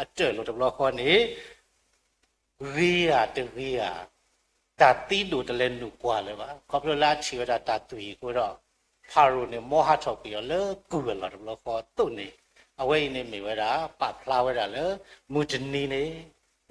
အတၢၢ်လိာ်တဘျီဃီန့ၣ် ဂ့ၤဧါတဂ့ၤဧါ, တၢ်သံဒိၣ်တလဲၤနုာ်ကွၢ်လၢၤဘၣ်. ခီဖျိလၢအထံၣ်ဝဲဒၣ်တၢ်သွံၣ်အဃိဒီး ဖၤရိၤန့ၣ် မ်ဟးထီၣ်ကွံာ်အီၤလၢကုၢ်အလီၢ်တဘျီဃီအသိးန့ၣ်, အဝဲအံၤန့ၣ်မ့ၢ်ဝဲဒၣ် ပာ်ဖျါဝဲဒၣ်လၢ မုၢ်တနံၤန့ၣ်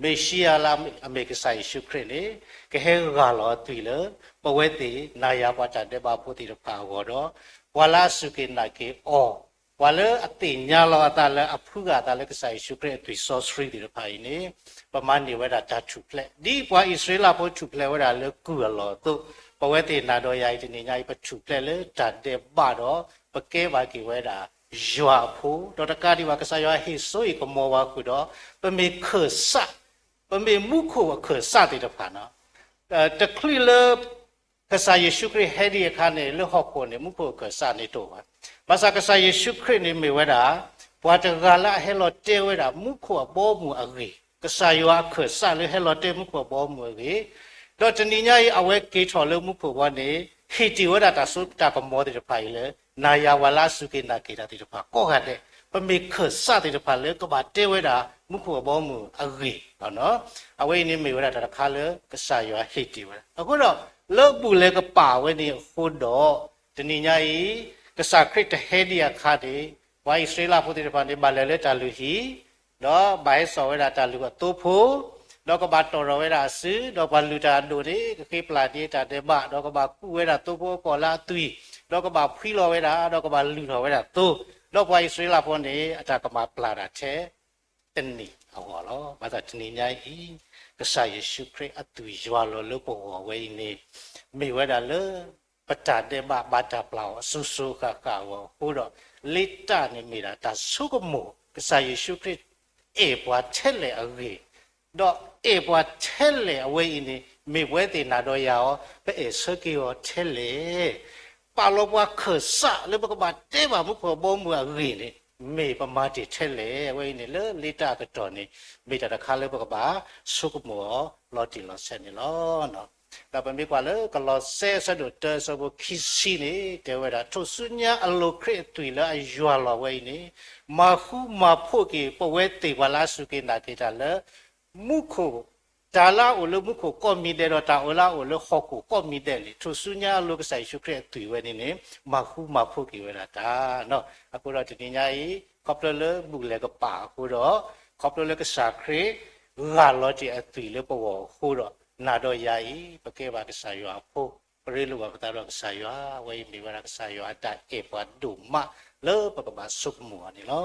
မ့ၣ်ၡံအၤလၢအမ့ၢ်ကစၢ်ယ့ၣ်ၡူးခရံာ်န့ၣ် ကဟဲဂၢ်လီၤအသွံၣ်လၢ ပဝဲသ့ၣ်နၤယၤပှၤတၢ်ဒဲးဘးဖိသ့ၣ်တဖၣ်အဂီၢ်ဒီး ပှၤလၢအစူၢ်က့ၤနာ်က့ၤအီၤ, ပှၤလၢအသ့ၣ်ညါလီၤအသးလၢအဖုဂၢ်အသးလၢကစၢ်ယ့ၣ်ၡူးခရံာ်အသွံၣ်စီဆှံသ့ၣ်တဖၣ်အံၤန့ၣ် ပမၤန့ၢ်ဝဲဒၣ်တၢ်ထူၣ်ဖျဲး ဒ်ပှၤအံၣ်စရ့လးဖိထူၣ်ဖျဲးဝဲဒၣ်လၢကုၢ်အလီၢ်အသိး, ပဝဲသ့ၣ်နၤဒီးယၤအံၤတနံၤညါအံၤ ပထူၣ်ဖျဲးလၢတၢ်ဒဲးဘးဒီး ပကဲဘၣ်က့ၤဝဲဒၣ် ယွၤအဖိ, ဒီးတကးဒံးဘၣ် ကစၢ်ယွၤဟ့ၣ်စိဟ့ၣ်ကမီၤပှၤဃုာ်ဒီး ပမ့ၢ်ခၢၣ်စး, ပမ့ၢ်မူခိၣ်အခၢၣ်စးသ့ၣ်တဖၣ်န့ၣ်, တချုးလၢ ကစၢ်ယ့ၣ်ၡူးခရံာ်ဟဲဒံးအခါန့ၣ် လၢဟီၣ်ခိၣ်န့ၣ် မူခိၣ်အခၢၣ်စးန့ၣ်တအိၣ်ဘၣ်. ဘၣ်ဆၣ်ကစၢ်ယ့ၣ်ၡူးခရံာ်န့ၣ်မ့ၢ်ဝဲဒၣ် ပှၤတဂၤလၢအဟဲလီၤတဲဝဲဒၣ် မူခိၣ်အဘီအမုၢ်အဂ့ၢ်, ကစၢ်ယွၤအခၢၣ်စးလၢဟဲလီၤတဲမူခိၣ်အဘီအမုၢ်အဂ့ၢ်, ဒီးတနံၤညါအံၤ အဝဲက့ၤထီၣ်လၢမူခိၣ်ဘီန့ၣ် ဟ့ၣ်တ့ၢ်ဝဲဒၣ်တၢ်စိတၢ်ကမီၤသ့ၣ်တဖၣ်အံၤလၢ နၤယၤပှၤလၢအစူၢ်က့ၤနာ်က့ၤတၢ်သ့ၣ်တဖၣ်ကိးဂၤဒဲး, ပမ့ၢ်ခၢၣ်စးသ့ၣ်တဖၣ်လၢကဘၣ်တဲဝဲဒၣ် မူခိၣ်အဘီအမုၢ်အဂ့ၢ်လီၤ. အဝဲအံၤန့ၣ်မ့ၢ်ဝဲဒၣ်တၢ်တခါလၢကစၢ်ယွၤဟ့ၣ်တ့ၢ်ဝဲဒၣ်. အဃိဒီး လၢဘူၣ်လဲၤကပာ်ဝဲန့ၣ်အဃိဒီး တနံၤညါအံၤ ကစၢ်ခရံာ်တဟဲဒံးအခါန့ၣ် ပှၤအံၣ်စရ့လးဖိသ့ၣ်တဖၣ်န့ၣ် ဘၣ်လဲၤလၢတၢ်လုၢ်ဟံၣ် ဒီးဘၣ်ဟဲစိာ်ဝဲဒၣ်တၢ်လုၢ်အသိဖိ, ဒီးကဘၣ်တီၢ်ထီၣ်ဝဲဒၣ်အစု, ဒီးပှၤလုၢ်တၢ်အဒိၣ်န့ၣ် ကဃ့ပျၢ်န့ၢ်တၢ်ဒဲးဘး, ဒီးကဘၣ်ကူးဝဲဒၣ်သိဖိအကီၢ်လၢအသွံၣ်, ဒီးကဘၣ်ဖှံလီၤဝဲဒၣ်, ဒီးကဘၣ်လုၢ်ထီၣ်ဝဲဒၣ်သိ, ဒီးပှၤအံၣ်စရ့လးဖိန့ၣ် အတၢ်ကမၤပျၢ်တၢ်ထဲ တနံၣ်အဂီၢ်လီၤ. ဘၣ်ဆၣ်တနံၤညါအံၤ ကစၢ်ယ့ၣ်ၡူးခရံာ်အသွံၣ်ယွၤလီၤလၢပဂီၢ်ဝဲအံၤန့ၣ် မ့ၢ်ဝဲဒၣ်လၢ ပတၢ်ဒဲးဘးဘၣ်တၢ်ပျၢ်အီၤအစိၤစိၤဃၣ်ဃၣ်အဂီၢ်အဃိဒီး လ့တၢ်န့ၣ်မ့ၢ်ဒၣ်တၢ်ဆိကမိၣ် ကစၢ်ယ့ၣ်ၡူးခရံာ်အဲၣ်ပှၤထဲလဲၣ်အဂ့ၢ်, ဒီးအဲၣ်ပှၤထဲလဲၣ်အဝဲအံၤန့ၣ် မ့ၢ်ပဝဲသ့ၣ်နၤဒီးယၤအီၤ ပအဲၣ်ဆၢက့ၤအီၤထဲလဲၣ်. ပာ်လီၤပှၤခၢၣ်စးလၢပကဘၣ်တဲဘၣ်မူခိၣ်အဘီအမုၢ်အဂ့ၢ်န့ၣ် မ့ၢ်ပမၤတ့ၢ်ထဲလဲၣ်. အဝဲအံၤန့ၣ်လၢလ့တၢ်အကတီၢ်န့ၣ် မ့ၢ်တၢ်တခါလၢပကဘၣ်ဆိကမိၣ်အီၤလီၤတံၢ်လီၤဆဲးန့ၣ်လီၤ. ဒီးပမ့ၢ်ကွၢ်လၢကလီးစဲအဆၢဒိၣ်တၢအဆၢဖိခံဆံန့ၣ် တဲဝဲဒၣ် ထူၣ်စုညါအလိၤခရံာ်အသွံၣ်လၢအယွၤလီၤဝဲအံၤန့ၣ် မၤဃူမၤဖိးက့ၤပဝဲသ့ၣ်ပှၤလၢအစူၢ်က့ၤနာ်က့ၤတၢ်လၢ မူခိၣ်, တၢ်လၢအအိၣ်လၢမူခိၣ်ကိးမံၤဒဲးဒီးတၢ်အိၣ်လၢအအိၣ်လၢဟီၣ်ခိၣ်ကိးမံၤဒဲးန့ၣ် ထူၣ်စုညါအလိၤကစၢ်ယ့ၣ်ၡူးခရံာ်အသွံၣ်ဝဲန့ၣ်န့ၣ် မၤဃူမၤဖိးက့ၤဝဲဒၣ်တၢ်. အဃိဒီးတနံၤညါအံၤ ခီဖျိလၢဘူၣ်လဲၤကပာ်အဃိဒီး ခီဖျိလၢကစၢ်ခရံာ် ဂၢ်လီၤတ့ၢ်အသွံၣ်လၢပဂီၢ်အဃိဒီး နၤဒီးယၤအံၤ ပကဲဘၣ်ကစၢ်ယွၤအဖိ, ပရ့လိာ်ဘၣ်ပသးဒီးကစၢ်ယွၤ, အဝဲအံၤမ့ၢ်ဝဲဒၣ်ကစၢ်ယွၤအတၢ်အဲၣ်ပှၤဒိၣ်မးလၢပကဘၣ်ဆိကမိၣ်အီၤန့ၣ်လီၤ.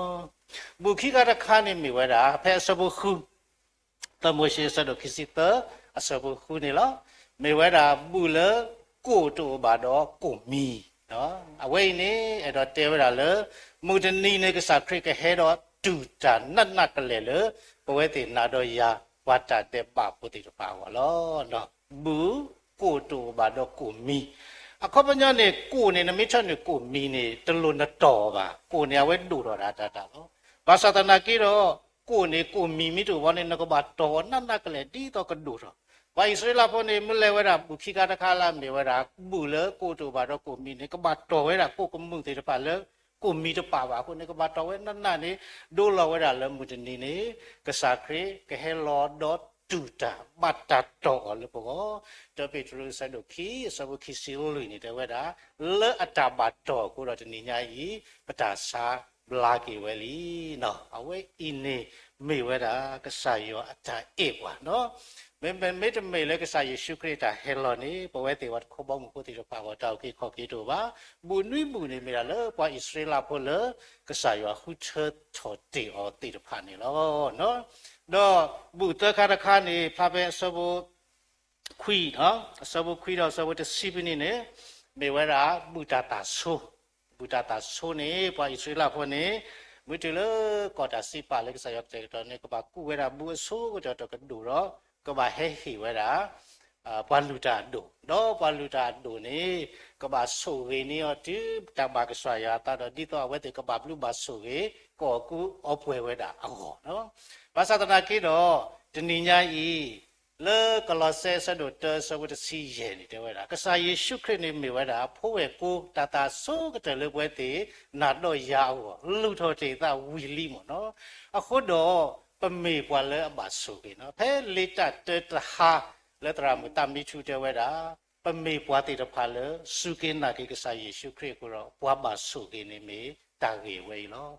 ဘူၣ်ခံခါတခါန့ၣ်မ့ၢ်ဝဲဒၣ် ဖဲအဆၢဖိဃု သၢမိၤၡ့အဆၢဒိၣ်ခံဆံသၢ အဆၢဖိဃုန့ၣ်လီၤ. မ့ၢ်ဝဲဒၣ်ဘူၣ်လၢကိၣ်တအိၣ်ဘၣ်ဒီးကိၣ်မံၤ, အဝဲအံၤန့ၣ် အဲၣ်ဒိးတဲဝဲဒၣ်လၢ မုၢ်တနံၤန့ၣ် ကစၢ်ခရံာ်ကဟဲဒီးတူၢ်တၢ်နးနးကလဲာ်လၢ ပဝဲသ့ၣ်နၤဒီးယၤ ပှၤတၢ်ဒဲးဘးဖိသ့ၣ်တဖၣ်အဂီၢ်လီၤ. ဘူၣ်ကိၣ်တအိၣ်ဘၣ်ဒီးကိၣ်မံၤ, အခီပညီန့ၣ် ကိၣ်န့ၣ် နမ့ၢ်ထၢနုာ်ကိၣ်မံၤန့ၣ် တလိၣ်နတီၢ်အီၤဘၣ်. ကိၣ်န့ၣ် အဝဲဒိၣ်ထီၣ်ဒၣ်တၢ်တၢ်လီၤ. ဘၣ်ဆၣ်သနာ်က့ဒီး ကိၣ်န့ၣ် ကိၣ်မံၤမ့ၢ်တအိၣ်ဘၣ်န့ၣ် နကဘၣ်တီၢ်အီၤနးနးကလဲာ်ဒ်သိးကဒိၣ်ထီၣ်. ပှၤအံၣ်စရ့လးဖိန့ၣ် မ့ၢ်လဲၤဝဲဒၣ်ဘူၣ်ခံခါတခါလၢအမ့ၢ်ဝဲဒၣ် ဘူၣ်လၢကိၣ်တအိၣ်ဘၣ်ဒီးကိၣ်မံၤန့ၣ် ကဘၣ်တီၢ်ဝဲဒၣ်ကိၣ်ကမူၣ်သ့ၣ်တဖၣ်လၢ ကိၣ်မံၤတပာ်ဘၣ်အဃိန့ၣ် ကဘၣ်တီၢ်ဝဲနးနးန့ၣ် ဒိလီၤဝဲဒၣ်လၢမုၢ်တနံၤန့ၣ် ကစၢ်ခရံာ်ကဟဲလီၤဒီးတူၢ်တၢ်ဘၣ်တၢ်တီၢ်အီၤလၢပဂီၢ်. တၢပ့းတရူးအဆၢဒိၣ်ခံ အဆၢဖိခံဆံလွံၢ်န့ၣ် တဲဝဲဒၣ် လၢအတၢ်ဘၣ်တီၢ်အဃိဒီးတနံၤညါအံၤ ပတၢ်ဆါဘျါက့ၤဝဲလံ. အဝဲအံၤန့ၣ် မ့ၢ်ဝဲဒၣ်ကစၢ်ယွၤအတၢ်အဲၣ်ပှၤန့ၣ် မ့မ့ၢ်တမ့ၢ်လၢကစၢ်ယ့ၣ်ၡူးခရံာ်အတၢ်ဟဲလီၤန့ၣ် ပဝဲသ့ၣ်ပှၤတခီဘီမုၢ်ဖိသ့ၣ်တဖၣ်အဂီၢ် တၢ်အုၣ်က့ၤခီၣ်က့ၤတအိၣ်ဘၣ်. ဘူၣ်နွံဘူၣ်န့ၣ်မ့ၢ်ဒၣ်လၢပှၤအံၣ်စရ့လးဖိလၢ ကစၢ်ယွၤဃုထၢထီၣ်တ့ၢ်အီၤသ့ၣ်တဖၣ်န့ၣ်လီၤ. ဒီးဘူၣ်သၢခါတခါန့ၣ် ဖျါဖဲအဆၢဖိခွံ, အဆၢဖိခွံဒီးအဆၢဖိတဆံဖဲန့ၣ်န့ၣ် မ့ၢ်ဝဲဒၣ်ဘူၣ်တၢ်သၣ်ဆိ, ဘူၣ်တၢ်သၣ်ဆိန့ၣ် ပှၤအံၣ်စရ့လးဖိန့ၣ် မ့ၢ်တုၤလၢကီၢ်တၢ်စံးပာ်လၢကစၢ်ယွၤကတဲာ်ကတီၤန့ၣ် ကဘၣ်ကူးဝဲဒၣ်ဘူၣ်အဆိကတၢၢ်တကဒိၣ်ဒီး ကဘၣ်ဟဲဟ့ၣ်ဝဲဒၣ် ပှၤလုၢ်တၢ်အဒိၣ်, ဒီးပှၤလုၢ်တၢ်အဒိၣ်န့ၣ် ကဘၣ်ဆိၣ်ဂ့ၤန့ၢ်အီၤတုၤတၢ်ဘၣ်ကစၢ်ယွၤအသးဒီး ဒ်သိးအဝဲသ့ၣ်ကဘၣ်ဘျုးဘၣ်ဆိၣ်ဂ့ၤ ကအီၣ်ကူအီပှဲၤဝဲဒၣ်အဂီၢ်န့ၣ်. ဘၣ်ဆၣ်သနာ်က့ဒီး တနံၤညါအံၤ လၢကလီးစဲအဆၢဒိၣ်တၢအဆၢဖိတဆံယဲၢ်န့ၣ် တဲဝဲဒၣ် ကစၢ်ယ့ၣ်ၡူးခရံာ်န့ၣ်မ့ၢ်ဝဲဒၣ် ဖိဝဲၢ်ကိတၢ်သၣ်ဆိကတၢၢ်လၢပဝဲသ့ၣ် နၤဒီးယၤအဂီၢ် လုၢ်ထီၣ်တ့ၢ်သးဝံၤလံမ့ၢ်န့ၣ်. အဃိဒီး ပမ့ၢ်ပှၤလၢအဘၣ်ဆိၣ်ဂ့ၤနီၤ. ဖဲလံာ်တၢ်တၢတဟါ လၢသရၣ်မုၣ်သးမံထူတဲဝဲဒၣ်, ပမ့ၢ်ပှၤသ့ၣ်တဖၣ်လၢ စူၢ်က့ၤနာ်က့ၤကစၢ်ယ့ၣ်ၡူးခရံာ်အဃိဒီး ပှၤဘၣ်ဆိၣ်ဂ့ၤန့ၣ်မ့ၢ်တၢ်ဂ့ၢ်ဝဲအံၤလီၤ.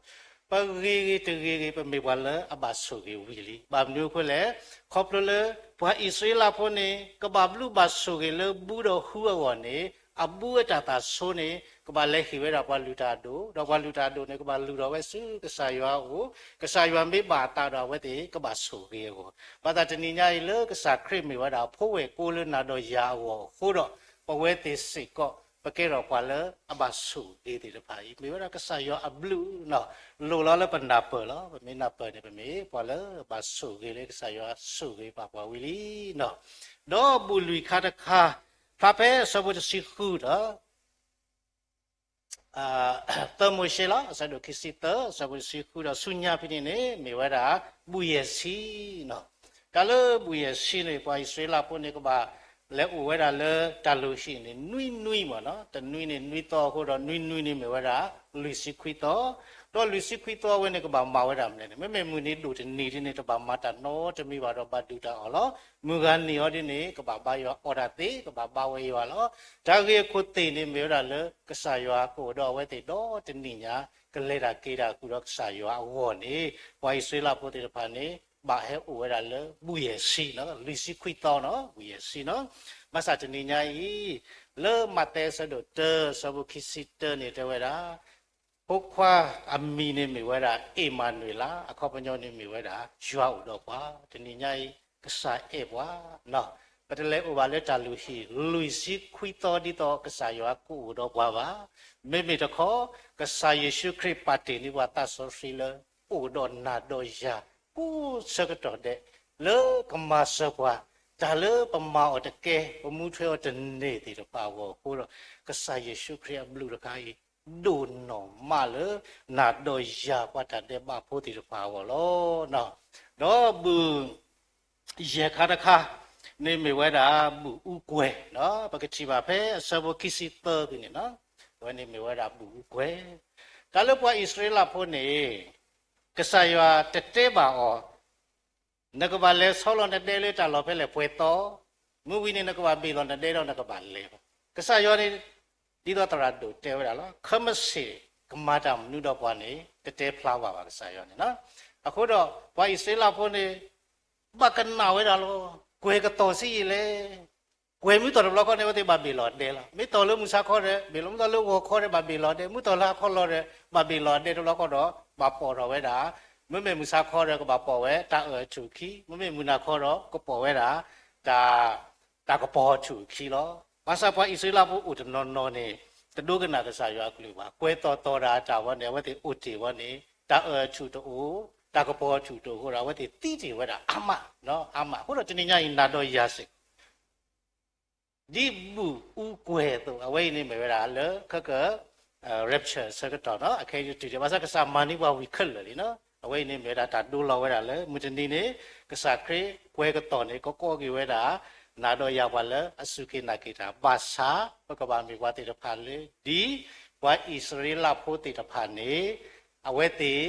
ပဂ့ၤဂ့ၤတဂ့ၤဂ့ၤ ပမ့ၢ်ပှၤလၢအဘၣ်ဆိၣ်ဂ့ၤဝံၤလံ. ဘၣ်မနုၤအဃိလဲၣ်, ခီဖျိလၢ ပှၤအံၣ်စရ့လးဖိန့ၣ် ကဘၣ်ဘျုးဘၣ်ဆိၣ်ဂ့ၤလၢဘူဒီးဟုအဂီၢ်န့ၣ် အဘူအတၢ်သးဆိန့ၣ် ကဘၣ်လဲၤဟ့ၣ်ဝဲဒၣ်ပှၤလုၢ်တၢ်အဒိၣ်, ဒီးပှၤလုၢ်တၢ်အဒိၣ်န့ၣ် ကဘၣ်လုၢ်ထီၣ်ဝဲဆူကစၢ်ယွၤအအိၣ်, ကစၢ်ယွၤမ့ၢ်ဘၣ်အသးဒီးအဝဲသ့ၣ်ကဘၣ်ဆိၣ်ဂ့ၤအဂီၢ်, ဘၣ်ဆၣ်တနံၤညါအံၤလၢကစၢ်ခရံာ်မ့ၢ်ဝဲဒၣ်ဖိဝဲၢ်ကိလၢနၤဒီးယၤအဂီၢ်အဃိဒီး, ပဝဲသ့ၣ်စ့ၢ်ကီး ပကဲထီၣ်ပှၤလၢအဘၣ်ဆိၣ်ဂ့ၤသ့ၣ်တဖၣ်အံၤ မ့ၢ်ဝဲဒၣ်ကစၢ်ယွၤအဘျုးနီၤ, လိၣ်လီၤလၢပနၢ်ပၢၢ်လီၤ. ပမ့ၢ်နၢ်ပၢၢ်န့ၣ် ပမ့ၢ်ပှၤလၢဘၣ်ဆိၣ်ဂ့ၤလၢကစၢ်ယွၤဆိၣ်ဂ့ၤဘၣ်ပှၤဝံၤလံနီၤ. ဒီးဘူၣ်လွံၢ်ခါတခါ, ဖျါဖဲအဆၢဖိတဆံဃုဒီး သၢမိၤၡ့လီၤ, အဆၢဒိၣ်ခံဆံသၢ အဆၢဖိတဆံဃုဒီးဆူညါဖဲန့ၣ်န့ၣ် မ့ၢ်ဝဲဒၣ်ဘူၣ်ယဲၢ်ဆံနီၤ. တၢ်လၢဘူၣ်ယဲၢ်ဆံန့ၣ် ပှၤအံၣ်စရ့လးဖိန့ၣ် ကဘၣ်လဲၤအိၣ်ဝဲဒၣ်လၢတၢ်လုၢ်ဟံၣ်န့ၣ် နွံနွံမ့ၢ်နီၤ, တနွံန့ၣ်နွံသီအဃိဒီး နွံနွံန့ၣ်မ့ၢ်ဝဲဒၣ် လွံၢ်ဆံခွံသီ, ဒီးလွံၢ်ဆံခွံသီဝဲန့ၣ် ကဘၣ်မၤဝဲဒၣ်မနုၤလဲၣ်န့ၣ် မ့မ့ၢ်မုၢ်နံၤဒိၣ်တနံၤဒ်န့ၣ် တဘၣ်မၤတၢ်နီတမံၤဘၣ်ဒီး ဘၣ်ဒုၣ်တၢ်အီၣ်လီၤ. မုၢ်ဂၤနံၤအီၤဒ်န့ၣ် ကဘၣ်ဘါယွၤအီၣ်တၢ်သ့, ကဘၣ်ဘါဝဲယွၤလီၤ. တၢ်ဂ့ၢ်အခိၣ်သ့ၣ်န့ၣ် မ့ၢ်ဝဲဒၣ်လၢကစၢ်ယွၤကအိၣ်ဒီးအဝဲသ့ၣ်ဒီတနံၣ်ညါ, ကလဲၤတၢ်က့ၤတၢ်ဃုာ်ဒီးကစၢ်ယွၤအဂီၢ်န့ၣ်, ပှၤအံၣ်စရ့လးဖိသ့ၣ်တဖၣ်န့ၣ် ဘၣ်ဟဲအိၣ်ဝဲဒၣ်လၢဘူၣ်ယဲၢ်ဆံနီၤ, လွံၢ်ဆံခွံသီနီၤ, ဘူၣ်ယဲၢ်ဆံနီၤ. ဘၣ်ဆၣ်တနံၤညါအံၤ လၢမးသဲအဆၢဒိၣ်တၢ အဆၢဖိခံဆံတၢန့ၣ် တဲဝဲဒၣ် ဖိခွါအမံၤန့ၣ်မ့ၢ်ဝဲဒၣ် အ့မၤနူၤအ့လး, အခီပညီန့ၣ်မ့ၢ်ဝဲဒၣ် ယွၤအိၣ်ဒီးပှၤ, တနံၤညါအံၤ ကစၢ်အဲၣ်ပှၤနီၤ. ပတလဲၤအိၣ်ဘၣ်လၢတၢ်လုၢ်ဟံၣ် လွံၢ်ဆံခွံသီဒ်သိးကစၢ်ယွၤကအိၣ်ဒီးပှၤဘၣ်. မ့မ့ၢ်တခီ ကစၢ်ယ့ၣ်ၡူးခရံာ်ပာ်တ့ၢ်န့ၢ်ပှၤသးစီဆှံလၢ အိၣ်ဒီးနၤဒီးယၤ ကိးဆၢကတီၢ်ဒဲး လၢကမၤစၢၤပှၤ, တၢ်လၢပမၤအီၤတကဲ ပမူထွဲအီၤတန့ၢ်သ့ၣ်တဖၣ်အဂီၢ်အဃိဒီး ကစၢ်ယ့ၣ်ၡူးခရံာ်အဘျုးတခါအံၤ ဒိၣ်နီၢ်မးလၢ နၤဒီးယၤပှၤတၢ်ဒဲးဘးဖိသ့ၣ်တဖၣ်အဂီၢ်လီၤ. ဒီးဘူၣ် ယဲၢ်ခါတခါန့ၣ်မ့ၢ်ဝဲဒၣ် ဘူၣ်အူကွဲၤ, ပကထံၣ်ဘၣ်ဖဲအဆၢဖိခံဆံသၢဖဲန့ၣ်, အဝဲန့ၣ်မ့ၢ်ဝဲဒၣ်ဘူၣ်အူကွဲၤ. တၢ်လၢပှၤအံၣ်စရ့လးဖိန့ၣ် ကစၢ်ယွၤတတဲဘၣ်အီၤ နကဘၣ်လဲၤဆီလီၤနဒဲလၢတၢ်လီၢ်ဖဲလဲၣ်ပှဲၤသီ, မ့ၢ်ဝံၤန့ၣ် နကဘၣ်ဘ့ၣ်လီၤနဒဲဒီးနကဘၣ်လဲၤ. ကစၢ်ယွၤန့ၣ် ဒ်သိးသရၣ်ဒိၣ်တဲဝဲဒၣ်လီၤ, ခမ့ၢ်စ့ၢ်ကမၤတၢ်မနုၤဒီးပှၤန့ၣ် တတဲဖျါဘၣ်ဘၣ်ကစၢ်ယွၤန့ၣ်. အဃိဒီး ပှၤအံၣ်စရ့လးဖိန့ၣ် ဘၣ်ကနၣ်ဝဲဒၣ်လီၤ, ကွဲၤကတီၤဆံးယံာ်လဲၣ်, ကွဲၤမုၢ်တီၢ်တဘျီဃီန့ၣ် အဝဲသ့ၣ်ဘၣ်ဘ့ၣ်လီၤဒဲလီၤ. မ့ၢ်တီၢ်လၢမုၢ်ဆါခီဒီး ဘ့ၣ်လီၤ, မ့ၢ်တီၢ်လၢဂီၤခီဒီး ဘၣ်ဘ့ၣ်လီၤဒဲ, မ့ၢ်တီၢ်လၢဟါခီလီၤဒီး ဘၣ်ဘ့ၣ်လီၤဒဲတဘျီဃီဒီး ဘၣ်ပိာ်ထီၣ်ဝဲဒၣ်, မ့မ့ၢ်မုၢ်ဆါခီဒီးကဘၣ်ပိာ်ဝဲ တၢ်အၢၣ်အထူၣ်အခံ, မ့မ့ၢ်မုၢ်နၤခီဒီးကပိာ်ဝဲဒၣ် တၢ် တၢ်ကပီၤအထူၣ်အခံလီၤ. ဘၣ်ဆၣ်ပှၤအံၣ်စရ့လးဖိအိၣ်တနီၤနီၤန့ၣ် တဒိကနၣ်ကစၢ်ယွၤအကလုၢ်ဘၣ်, ကွဲၤတီၤတီၤဒၣ်တၢ်ဝဲန့ၣ် အဝဲသ့ၣ်အိၣ်တ့ၢ်ဝဲန့ၣ် တၢ်အၢၣ်အထူၣ်တအိၣ်, တၢ်ကပီၤအထူၣ်တအိၣ်အဃိဒီး အဝဲသ့ၣ်သံတ့ၢ်ဝဲဒၣ်အါမး, အါမး. အဃိဒီးတနံၤညါအံၤ နၤဒီးယၤစ့ၢ်ကီး ဒ်ဘူၣ်အူကွဲၤအသိး အဝဲအံၤန့ၣ်မ့ၢ်ဝဲဒၣ်လၢ ခဲက rapture ဆၢကတီၢ်နီၤ, အခဲအံၤတတုၤဒံး ဘၣ်ဆၣ်ကစၢ်မၤန့ၢ်ပှၤဝံၤခဲလၢာ်လံနီၤ. အဝဲအံၤန့ၣ်မ့ၢ်ဝဲဒၣ်တၢ်ဒိလီၤဝဲဒၣ်လၢ မုၢ်တနံၤန့ၣ် ကစၢ်ခရံာ်ကွဲၤကတီၤန့ၣ် ကကိးက့ၤဝဲဒၣ် နၤဒီးယၤပှၤလၢအစူၢ်က့ၤနာ်က့ၤတၢ် ဘၣ်ဆၣ် ပကဘၣ်မ့ၢ်ပှၤသ့ၣ်တဖၣ်လၢ ဒ်ပှၤအံၣ်စရ့လးဖိသ့ၣ်တဖၣ်န့ၣ် အဝဲသ့ၣ်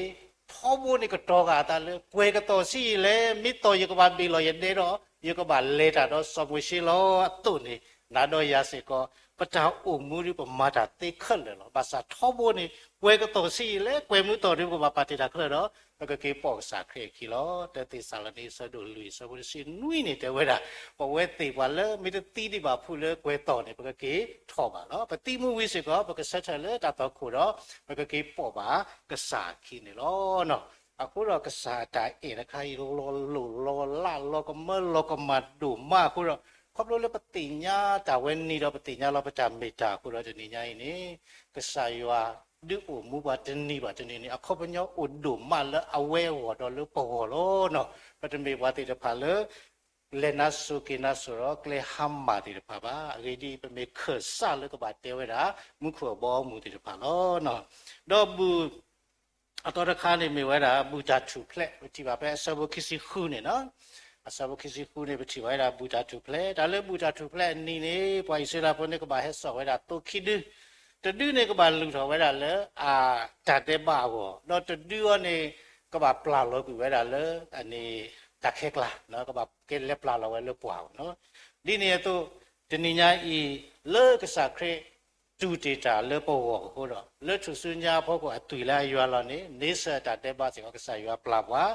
ထီဘိန့ၣ်ကတီၤဂာ်အသးလၢ ကွဲၤကတီၤဆံးယံာ်လဲၣ်, မ့ၢ်တီၢ်ယကဘၣ်ဘ့ၣ်လီၤယဒဲဒီး ယကဘၣ်လဲၤတၢ်ဒီးစီၤမိၤၡ့လီၤအသိးန့ၣ်, နၤဒီးယၤစ့ၢ်ကီး ပတၢ်အိၣ်မူဒ်ပမၤတၢ်သ့ခဲလၢာ်လီၤ. ဘၣ်ဆၣ်ထီဘိန့ၣ် ကွဲၤကတီၤဆံးယံာ်လဲၣ်, ကွဲၤမုၢ်တီၢ်ဒ်ပကဘၣ်ပာ်တ့ၢ်တၢ်ခဲလၢာ်ဒီး ပကက့ၤပိာ်ကစၢ်ခရံာ်အခံလီၤ. တၢသ့းစၤလနံ အဆၢဒိၣ်လွံၢ် အဆၢဖိတဆံနွံန့ၣ် တဲဝဲဒၣ် ပဝဲသ့ၣ်ပှၤလၢမ့ၢ်တသံဒံးဘၣ်ဖုးလၢကွဲၤတီၤန့ၣ် ပကက့ၤထီၣ်ဘၣ်လီၤ. ပသံမူဝံၤစ့ၢ်ကီး ပကဆၢထၢၣ်လၢတၢ်သွၣ်ခိၣ်ဒီး ပကက့ၤပိာ်ဘၣ်ကစၢ်အခံန့ၣ်လီၤ. အဃိဒီးကစၢ်အတၢ်အဲၣ်တခါအံၤ လီၤလိၢ်လီၤလး လီၤကမၢလီၤကမၣ်ဒိၣ်မးအဃိဒီး ခီဖျိလၢပသ့ၣ်ညါတၢ်ဝဲန့ၣ်ဒီး ပသ့ၣ်ညါလီၤပတၢ်မ့ၢ်တၢ်အဃိဒီး တနံၤညါအံၤန့ၣ် ကစၢ်ယွၤဒုးအိၣ်မူပှၤတနံၤဘၣ်တနံၤန့ၣ် အခီပညီအိၣ်ဒိၣ်မးလၢအဝဲအဂီၢ်ဒီးလၢပဂီၢ်လီၤ. ပတမ့ၢ်ပှၤသ့ၣ်တဖၣ်လၢ လဲၤနါစိၤက့ၤနါစိၤဒီးကျဲဟါမၢ်သ့ၣ်တဖၣ်ဘၣ်. အဂ့ၢ်ဒ်အံၤ, ပမ့ၢ်ခၢၣ်စးလၢကဘၣ်တဲဝဲဒၣ်မူခိၣ်အဘီအမုၢ်သ့ၣ်တဖၣ်လီၤ. ဒီးဘူၣ် အသီတခါန့ၣ်မ့ၢ်ဝဲဒၣ် ဘူၣ်တၢ်ထူၣ်ဖျဲး, ပထံၣ်ဘၣ်ဖဲအဆၢဖိခံဆံဃုန့ၣ်လီၤ. အဆၢဖိခံဆံဃုန့ၣ် ပထံၣ်ဘၣ်ဝဲဒၣ်ဘူၣ်တၢ်ထူၣ်ဖျဲး, တၢ်လၢဘူၣ်တၢ်ထူၣ်ဖျဲးအနံၤန့ၣ် ပှၤအံၣ်စရ့လးဖိန့ၣ် ကဘၣ်ဟဲစိာ်ဝဲဒၣ်သိခံဒု, တဒုန့ၣ်ကဘၣ်လုၢ်ထီၣ်ဝဲဒၣ်လၢအတၢ်ဒဲးဘးအဂီၢ်, ဒီးတဒုအံၤန့ၣ် ကဘၣ်ပျၢ်လီၤကွံာ်ဝဲဒၣ်လၢ အန့ၣ် တၢ်ခဲကျါ, ကဘၣ်ကဲလဲၤပျၢ်လီၤဝဲလၢပှၢ်အပူၤနီၤ. ဒ်န့ၣ်အသိး တနံၤညါအံၤ လၢကစၢ်ခရံာ် တူၢ်တ့ၢ်တၢ်လၢပဂီၢ်အဃိဒီး လၢထူၣ်စုညါအဖီခိၣ်အသွံၣ်လၢအယွၤလီၤန့ၣ် န့ဆၢၣ်အတၢ်ဒဲးဘးစ့ၢ်ကီး ကစၢ်ယွၤပျၢ်ပှၤ,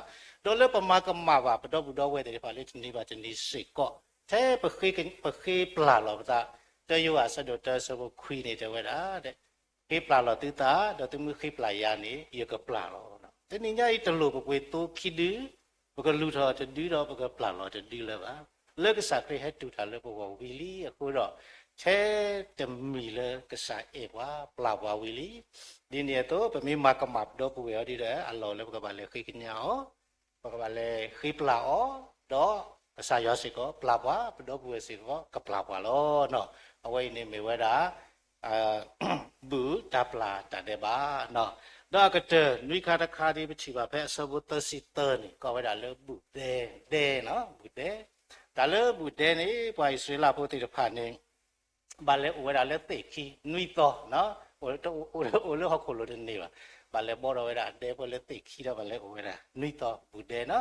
ဒီးလၢပမၤကမၣ်ဘၣ် ပဒီပုၢ်ဒီဝဲၢ်သ့ၣ်တဖၣ်လၢ တနံၤဘၣ်တနံၤစ့ၢ်ကီး ထဲပဃ့ပျၢ်လီၤပသး, တၢယိၤဟၣ်အဆၢဒိၣ်တၢ အဆၢဖိခွံန့ၣ် တဲဝဲဒၣ် ဃ့ပျၢ်လီၤသုသး, ဒီးသုမ့ၢ်ဃ့ပျၢ်ယၤန့ၣ် ယကပျၢ်လီၤ. တနံၤညါအံၤ တလိၣ်ပပှ့ၤသိခံဒု, ပကလူၤထီၣ်တဒုဒီး ပကပျၢ်လီၤတဒုလၢၤဘၣ်. လၢကစၢ်ခရံာ်ဟဲတူၢ်တၢ်လၢပဂီၢ်ဝံၤလံအဃိဒီး ထဲတမံၤလၢကစၢ်အဲၣ်ပှၤ ပျၢ်ပှၤဝံၤလံ. ဒ်န့ၣ်အသိး ပမ့ၢ်မၤကမၣ်ပဒီပုၢ်ဝဲၢ်အီၤဒ်ဒီး အလီၢ်လၢပကဘၣ်လဲၤဃ့ကညးအီၤ, ပကဘၣ်လဲၤဃ့ပျၢ်အီၤ, ဒီးကစၢ်ယွၤစ့ၢ်ကီးပျၢ်ပှၤ, ပဒီပုၢ်ဝဲၢ်စ့ၢ်ကီးကပျၢ်ပှၤလီၤ. အဝဲအံၤန့ၣ်မ့ၢ်ဝဲဒၣ် ဘူၣ်တၢ်ပျၢ်တၢ်ဒဲးဘး, ဒီးအကတၢၢ်နွံခါတခါဒ် ပထံၣ်ဘၣ်ဖဲအဆၢဖိသၢဆံသၢန့ၣ် ကိးဝဲဒၣ်လၢဘူၣ်ဒဲ, ဒဲ, ဘူၣ်ဒဲ, တၢ်လၢဘူၣ်ဒဲန့ၣ် ပှၤအံၣ်စရ့လးဖိသ့ၣ်တဖၣ်န့ၣ် ဘၣ်လဲၤအိၣ်ဝဲဒၣ်လၢသ့ၣ်ခံ နွံသီ, အိၣ်လၢဟီၣ်ခိၣ်လိၤတန့ၢ်ဘၣ်, ဘၣ်လဲၤဘီထီၣ်ဝဲဒၣ်ဒဲဖိလၢသ့ၣ်ခံဒီး ဘၣ်လဲၤအိၣ်ဝဲဒၣ်နွံသီ ဘူၣ်ဒဲနီၤ.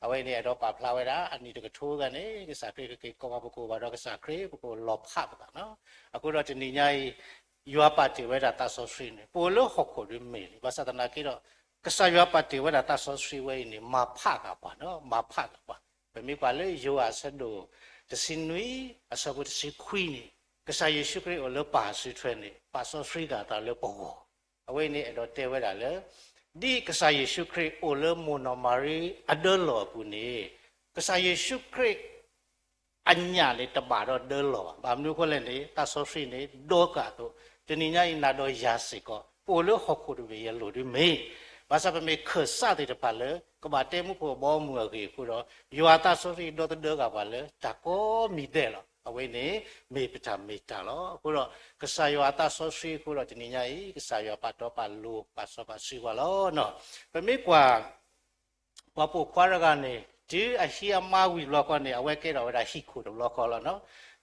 အဝဲန့ၣ်အဲၣ်ဒိးပာ်ဖျါဝဲဒၣ် အနံၣ်တကထိဂၤန့ၣ် ကစၢ်ခရံာ်ကက့ၤကိးဘၣ်ပကိၣ်ဘၣ်ဒီး ကစၢ်ခရံာ် ပကအိၣ်လီၤဖးပသးနီၤ. အဃိဒီးတနံၤညါအံၤ ယွၤပာ်တ့ၢ်ဝဲဒၣ်သးစီဆှံန့ၣ် ပအိၣ်လၢဟီၣ်ခိၣ်ဒီးမ့ၢ်လံ, ဘၣ်ဆၣ်သနာ်က့ဒီး ကစၢ်ယွၤပာ်တ့ၢ်ဝဲဒၣ်သးစီဆှံဝဲအံၤန့ၣ် မၤဖးကၤပှၤနီၤ, မၤဖးကၤပှၤ. ပမ့ၢ်ကွၢ်လၢယိၤဟၣ်အဆၢဒိၣ်တဆံနွံ အဆၢဖိတဆံခွံန့ၣ် ကစၢ်ယ့ၣ်ၡူးခရံာ်အိၣ်လၢပၢ်အစုထွဲန့ၣ် ပာ်စီဆှံကၤသးလၢပဂီၢ်. အဝဲန့ၣ်အဲၣ်ဒိးတဲဝဲဒၣ်လၢ ဒ်ကစၢ်ယ့ၣ်ၡူးခရံာ်အိၣ်လၢမိၢ်နီၢ်မၤရံအဒၢလီၢ်အပူၤန့ၣ် ကစၢ်ယ့ၣ်ၡူးခရံာ် အညၣ်န့ၣ်တဘၣ်ဒီးဒၢလီၢ်ဘၣ်. ဘၣ်မနုၤအဃိလဲၣ်န့ၣ် သးစီဆှံန့ၣ် ဒီကၢ်အသိး တနံၤညါအံၤနၤဒီးယၤစ့ၢ်ကီး ပအိၣ်လၢဟီၣ်ခိၣ်တဘ့ၣ်အလိၤဒ်မ့ၢ်, ဘၣ်ဆၣ်ပမ့ၢ်ခၢၣ်စးသ့ၣ်တဖၣ်လၢ ကဘၣ်တဲမူခိၣ်အဘီအမုၢ်အဂ့ၢ်အဃိဒီး ယွၤအသးစီဆှံဒီသဒၢကၤပှၤလၢတၢ်ကိးမံၤဒဲးလီၤ. အဝဲန့ၣ် မ့ၢ်ပတၢ်မ့ၢ်တၢ်လီၤ. အဃိဒီး ကစၢ်ယွၤအသးစီဆှံအဃိဒီး တနံၤညါအံၤ ကစၢ်ယွၤပာ်တီပာ်လိၤ ပာ်စီပာ်ဆှံပှၤလီၤ. ပမ့ၢ်ကွၢ် ပှၤပိာ်ခွါတဂၤန့ၣ် တုၤအဟံးအမါဝံၤတဘျီဃီန့ၣ် အဝဲကဲထီၣ်ဝဲဒၣ်ဟံၣ်ခိၣ်တဘျီဃီလီၤ.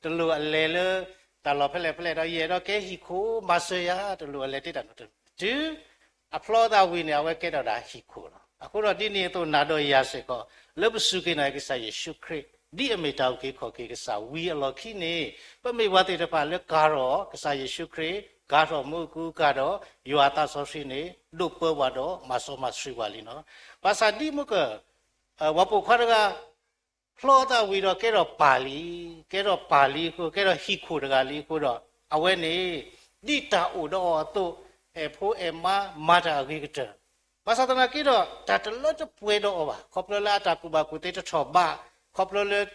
တလိၣ်အလဲၤလၢ တၢ်လီၢ်ဖဲလဲၣ်ဖဲလဲၣ်ဒီး ယအဲၣ်ဒိးကဲဟံၣ်ခိၣ် မၤစၢၤယၤ တလိၣ်အလဲၤတ့ၢ်တၢ်နီတမံၤ, တုၤအဖျီသးဝံၤန့ၣ် အဝဲကဲထီၣ်ဒၣ်ဟံၣ်ခိၣ်လီၤ. အဃိဒီးဒ်န့ၣ်အသိး နၤဒီးယၤစ့ၢ်ကီး လၢပစူၢ်က့ၤနာ်က့ၤကစၢ်ယ့ၣ်ၡူးခရံာ် ဒ်အမ့ၢ်တၢ်အုၣ်က့ၤခီၣ်က့ၤကစၢ်ဝံၤအလီၢ်ခံန့ၣ် ပမ့ၢ်ပှၤသ့ၣ်တဖၣ်လၢကၤထီၣ်ကစၢ်ယ့ၣ်ၡူးခရံာ်, ကၤထီၣ်မူအကူအကၤဒီး ယွၤအသးစီဆှံန့ၣ် ဒိးပၢပှၤဒီးမၤစီမၤဆှံပှၤလံနီၤ. ဘၣ်ဆၣ်ဒ်မုၢ်က ပှၤပိာ်ခွါတဂၤ ဖျီသးဝံၤဒီးကဲထီၣ်ပၢ်လံ, ကဲထီၣ်ပၢ်လံအဃိ ကဲထီၣ်ဟံၣ်ခိၣ်တဂၤလံအဃိဒီး အဝဲန့ၣ် ဒ်တၢ်အိၣ်ဒီးအီၤအသိး အဲၣ်ဖိအဲၣ်မါမၤတၢ်အဂ့ၤကတၢၢ်, ဘၣ်ဆၣ်သနာ်က့ဒီး တၢ်တလၢတပှဲၤဒီးအီၤဘၣ်. ခီဖျိလၢအတၢ်ကူၣ်ဘၣ်ကူၣ်သ့တထီၣ်ဘး, ခီဖျိလၢ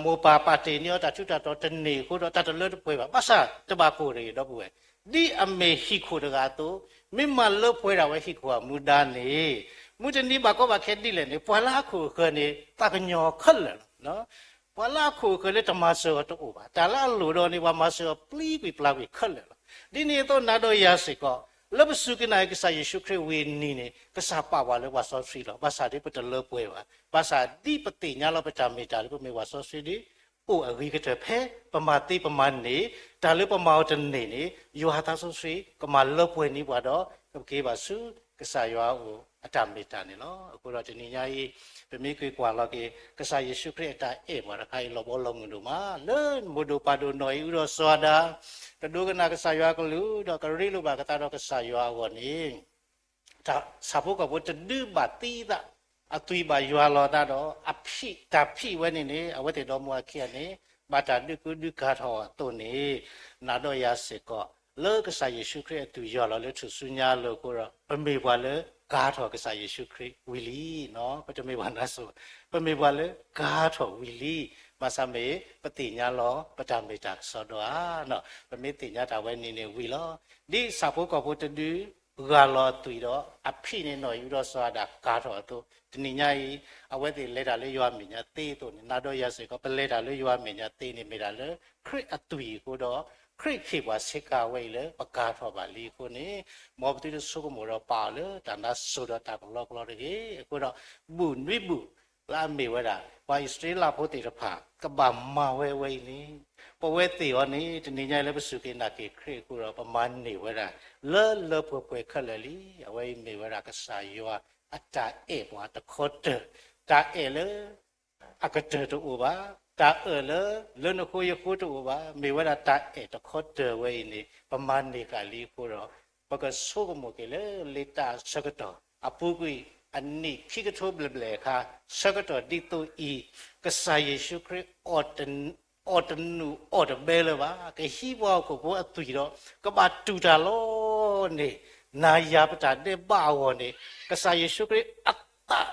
မိၢ်ပၢ်ပာ်တ့ၢ်န့ၢ်အီၤတၢ်ထူးတၢ်တီၤတန့ၢ်အဃိဒီး တၢ်တလၢတပှဲၤဘၣ်. ဘၣ်ဆၣ်တဘၣ်ကိၢ်တဂ့ၤ ဒီပုၢ်ဝဲၢ်, ဒ်အမ့ၢ်ဟံၣ်ခိၣ်တဂၤအသိး, မ့ၢ်မၤလၢပှဲၤဒၣ်ဝဲဟံၣ်ခိၣ်အမူဒါန့ၣ် မုၢ်တနံၤဘၣ်ကီဘၣ်ခဲဒ်လဲၣ်န့ၣ် ပှၤလၢအခိၣ်အဃၢၤန့ၣ် သးကညီၤခဲလၢာ်လီၤ. ပှၤလၢအခိၣ်အဃၢၤလၢတမၤစၢၤအီၤတအိၣ်ဘၣ်. တၢ်လၢအလိၣ်ဒီးန့ၣ် ပှၤမၤစၢၤအီၤပျံၤကွံာ်ပျါကွံာ်ခဲလၢာ်လီၤ. ဒ်န့ၣ်အသိး နၤဒီးယၤစ့ၢ်ကီး လၢပစူၢ်က့ၤနာ်က့ၤကစၢ်ယ့ၣ်ၡူးခရံာ်ဝံၤအနံၤန့ၣ် ကစၢ်ပာ်ပှၤလၢပှၤစီဆှံလီၤ. ဘၣ်ဆၣ်ဒ်ပတလၢပှဲၤဘၣ်. ဘၣ်ဆၣ်ဒ်ပသ့ၣ်ညါလီၤပတၢ်မ့ၢ်တၢ်လၢပမ့ၢ်ပှၤစီဆှံဒီး အိၣ်အဂ့ၤကတၢၢ်ဖဲ ပမၤသ့ပမၤန့ၢ် တၢ်လၢပမၤအီၤတန့ၢ်န့ၣ် ယွၤအသးစီဆှံကမၤလၢပှဲၤန့ၢ်ပှၤဒီး ကက့ၤဘၣ်ဆူကစၢ်ယွၤအအိၣ်အတၢ်မ့ၢ်တၢ်န့ၣ်လီၤ. အဃိဒီးတနံၤညါအံၤ ပမ့ၢ်က့ၤကွၢ်လီၤက့ၤ ကစၢ်ယ့ၣ်ၡူးခရံာ်အတၢ်အဲၣ်ပှၤတခါအံၤ လီၤဘီလီၤမုၢ်ဒိၣ်မး လၢမိၢ်ဒိၣ်ပၢ်ဒိၣ်နီၢ်အံၤ အူဒီးစီၤအၤဒၣ် ကဒိကနၣ်ကစၢ်ယွၤအကလုၢ် ဒီးကရ့လိာ်ဘၣ်ကသးဒီးကစၢ်ယွၤအဂီၢ်န့ၣ် ဆၣ်ဖိကီၢ်ဖိတဒုဘၣ်သံသး အသွံၣ်ဘၣ်ယွၤလီၤသးဒီး အဖံးတၢ်ဖံးဝဲန့ၣ်န့ၣ် အဝဲသ့ၣ်ဒီမါဝၤခံဂၤန့ၣ် ဘၣ်တၢ်ဒုးကူဒုးကၤထီၣ်အသိးန့ၣ် နၤဒီးယၤစ့ၢ်ကီး လၢကစၢ်ယ့ၣ်ၡူးခရံာ်အသွံၣ်ယွၤလီၤလၢထူၣ်စုညါအလိၤအဃိဒီး ပမ့ၢ်ပှၤလၢကၤထီၣ်ကစၢ်ယ့ၣ်ၡူးခရံာ်ဝံၤလံ. ပတမ့ၢ်ပှၤနါစိၤ, ပမ့ၢ်ပှၤလၢကၤထီၣ်ဝံၤလံ. ဘၣ်ဆၣ်မ့ၢ်ပသ့ၣ်ညါလီၤ ပတၢ်မ့ၢ်တၢ်ကစီဒီဧါ. ပမ့ၢ်သ့ၣ်ညါတၢ်ဝဲန့ၣ်န့ၣ်ဝံၤလီၤ. ဒ်ဆၣ်ဖိကီၢ်ဖိတဒု ဂၢ်လီၤအသွံၣ်ဒီး အဖံးန့ၣ်နီၢ်အံၤ အူဒီးစီၤအၤဒၣ်ကၤထီၣ်အသိး တနံၤညါအံၤ အဝဲသ့ၣ်လဲၤတၢ်လၢယွၤအမဲာ်ညါသ့အသိးန့ၣ် နၤဒီးယၤစ့ၢ်ကီး ပလဲၤတၢ်လၢယွၤအမဲာ်ညါသ့န့ၣ် မ့ၢ်ဒၣ်လၢခရံာ်အသွံၣ်အဃိဒီး ခရံာ်ဟ့ၣ်ပှၤဆ့ကၤဝဲအံၤလၢပကၤထီၣ်ဘၣ်လံအဃိန့ၣ် မ်ပသုတဆိကမိၣ်ဒီးပာ်အီၤလၢတၢ်နါစိၤဒီးတၢ်ကလီကလီတဂ့ၤ. အဃိဒီး ဘူၣ်နွံဘူၣ် လၢအမ့ၢ်ဝဲဒၣ် ပှၤအံၣ်စရ့လးဖိသ့ၣ်တဖၣ် ကဘၣ်မၤဝဲဝဲအံၤန့ၣ် ပဝဲသ့ၣ်အီၤန့ၣ် တနံၤညါအံၤလၢပစူၢ်က့ၤနာ်က့ၤခရံာ်အဃိဒီး ပမၤန့ၢ်ဝဲဒၣ် လၢလၢပှဲၤပှဲၤခဲလၢာ်လံ. အဝဲအံၤမ့ၢ်ဝဲဒၣ်ကစၢ်ယွၤ အတၢ်အဲၣ်ပှၤတခီတၢၢ်, တၢ်အဲၣ်လၢအကတၢၢ်တအိၣ်ဘၣ်, တၢ်အဲၣ်လၢ လၢနဃိယဃိတအိၣ်ဘၣ်, မ့ၢ်ဝဲဒၣ်တၢ်အဲၣ်တခီတၢၢ်ဝဲအံၤန့ၣ် ပမၤန့ၢ်ဃာ်လံအဃိဒီး ပကဆိကမိၣ်က့ၤလၢလံာ်တၢ်ဆၢကတီၢ်အပူၤကွံာ် အနံၣ်ခံကထိဘျဲၣ်ဘျဲၣ်အခါ ဆၢကတီၢ်ဒ်သိးအံၤ, ကစၢ်ယ့ၣ်ၡူးခရံာ် အီၣ်တနူၢ်အီၣ်တဘဲလၢၤဘၣ်, ကဟံးပှၤဟီၣ်ခိၣ်ဖိအသွံၣ်ဒီး ကဘၣ်တူၢ်တၢ်လီၤန့ၣ်, နၤယၤပတၢ်ဒဲးဘးအဂီၢ်န့ၣ်, ကစၢ်ယ့ၣ်ၡူးခရံာ်အသး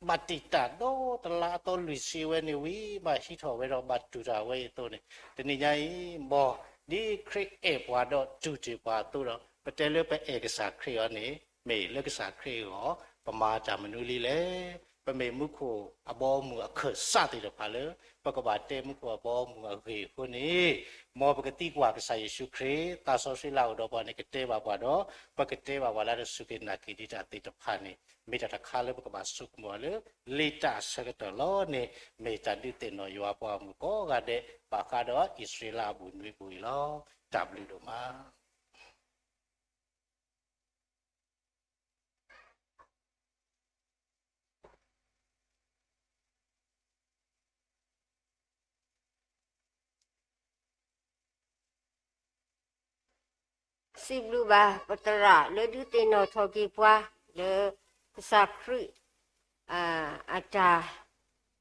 ဘၣ်တံာ်တာ်ဒီးတလါအသီလွံၢ်ဆံဝဲန့ၣ်ဝံၤ ဘၣ်ဟံးထီၣ်ဝဲဒီးဘၣ်တူၢ်တၢ်ဝဲအံၤအသိးန့ၣ်, တနံၤညါအံၤ မ်ဒ်ခရံာ်အဲၣ်ပှၤဒီးတူၢ်တ့ၢ်ပှၤအသိးဒီး ပတဲလၢပအဲၣ်ကစၢ်ခရံာ်အီၤန့ၣ် မ့ၢ်လၢကစၢ်ခရံာ်အဂီၢ် ပမၤတၢ်မနုၤလံလဲၣ်. ပမ့ၢ်မူခိၣ်အဘီအမုၢ်အခၢၣ်စးသ့ၣ်တဖၣ်လၢ ပကဘၣ်တဲမူခိၣ်အဘီအမုၢ်အဂ့ၢ်အဃိန့ၣ်, မ်ပကသံကွၢ်ကစၢ်ယ့ၣ်ၡူးခရံာ်, သးစီဆှံလၢအအိၣ်ဒီးပှၤန့ၣ် ကတဲဘၣ်ပှၤဒီး ပကတဲဘၣ်ပှၤလၢတၢ်စူၢ်က့ၤနာ်က့ၤဒံးတၢ်သ့ၣ်တဖၣ်န့ၣ် မ့ၢ်တၢ်တခါလၢပကဘၣ်ဆိကမိၣ်အီၤလၢ လံာ်တၢ်ဆၢကတီၢ်လီၤန့ၣ်, မ့ၢ်တၢ်ဒုးသ့ၣ်နီၣ်ယွၤပှၤဂီၢ်မုၢ်ကိးဂၤဒဲး ဘၣ်ဃးဒီးအံၣ်စရ့လးအဘူးနွံပူၤအံၤလီၤ. တၢ်ဘျုးဒိၣ်မး. စံးဘျုးဘၣ်ပသရၣ်လၢဒုးသ့ၣ်နီၣ်ထီၣ်က့ၤပှၤ လၢကစၢ်ခရံာ် အတၢ်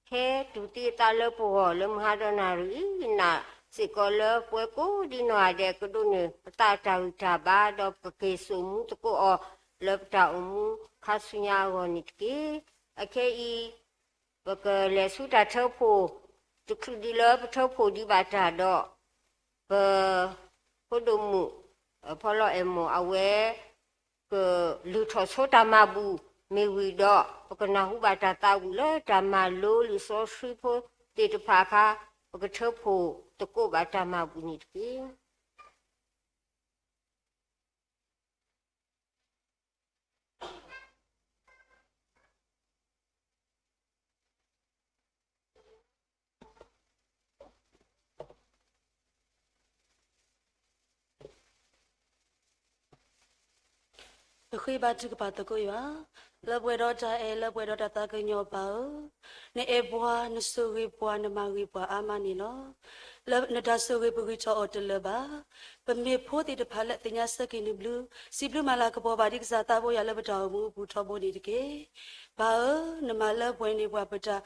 ဟဲတူၢ်သံအသးလၢပဂီၢ်လၢမုၢ်ဟါဒီးနၣ်ရံၣ်အံၤ, နာ်စ့ၢ်ကီးလၢပဝဲကိးဒံနီၢ်ဂၤဒဲး ကဒိးန့ၢ်ပသးအတၢ်ဂံၢ်တၢ်ဘါ ဒီးပကက့ၤစိာ်မူသကိးအီၤ လၢပတၢ်အိၣ်မူခါဆူညါအဂီၢ်န့ၣ်တက့ၢ်. အခဲအံၤ ပကလဲၤဆူတၢ်ထၢဖှိၣ် တချုးဒံးလၢပထၢဖှိၣ်ဒံးဘၣ်တၢ်ဒီး ပဖိဒိၣ်မုၣ် ဖီလီၤအဲၣ်မိၢ်အဝဲ ကလုၢ်ထီၣ်ဆိတၢ်မၤဘူၣ်မ့ၢ်ဝံၤဒီး ပကနၢ်ဟူဘၣ်တၢ်သးဝံၣ်လၢတၢ်မၤလိလံာ်စီဆှံဖိသ့ၣ်တဖၣ်အခါ ပကထၢဖှိၣ်သကိးဘၣ်တၢ်မၤဘူၣ်န့ၣ်တက့ၢ်. ပဃ့ဘါထုကဖၣ်သကိးယွၤ, လၢပှဲၤဒီးတၢ်အဲၣ် လၢပှဲၤဒီးတၢ်သးကညီၤပၢ်ဧၢ, နအဲၣ်ပှၤ နဆိၣ်ဂ့ၤပှၤ နမၤဂ့ၤပှၤအါမးန့ၣ်လီၤ. လၢနတၢ်ဆိၣ်ဂ့ၤပဂံၢ်ထီၣ်အီၤတလၢာ်ဘၣ်. ပမ့ၢ်ဖိသ့ၣ်တဖၣ်လၢသ့ၣ်ညါဆၢက့ၤနဘျုး, စံးဘျုးမၤလၤကပီၤဘၣ်ဒ်ကစၢ်သးဘိယွၤလၢပတၢ်အိၣ်မူအပူၤထီဘိန့ၣ်တက့ၢ်. ပၢ်ဧၢ, နမၤလၢပှဲၤန့ၢ်ပှၤပတၢ်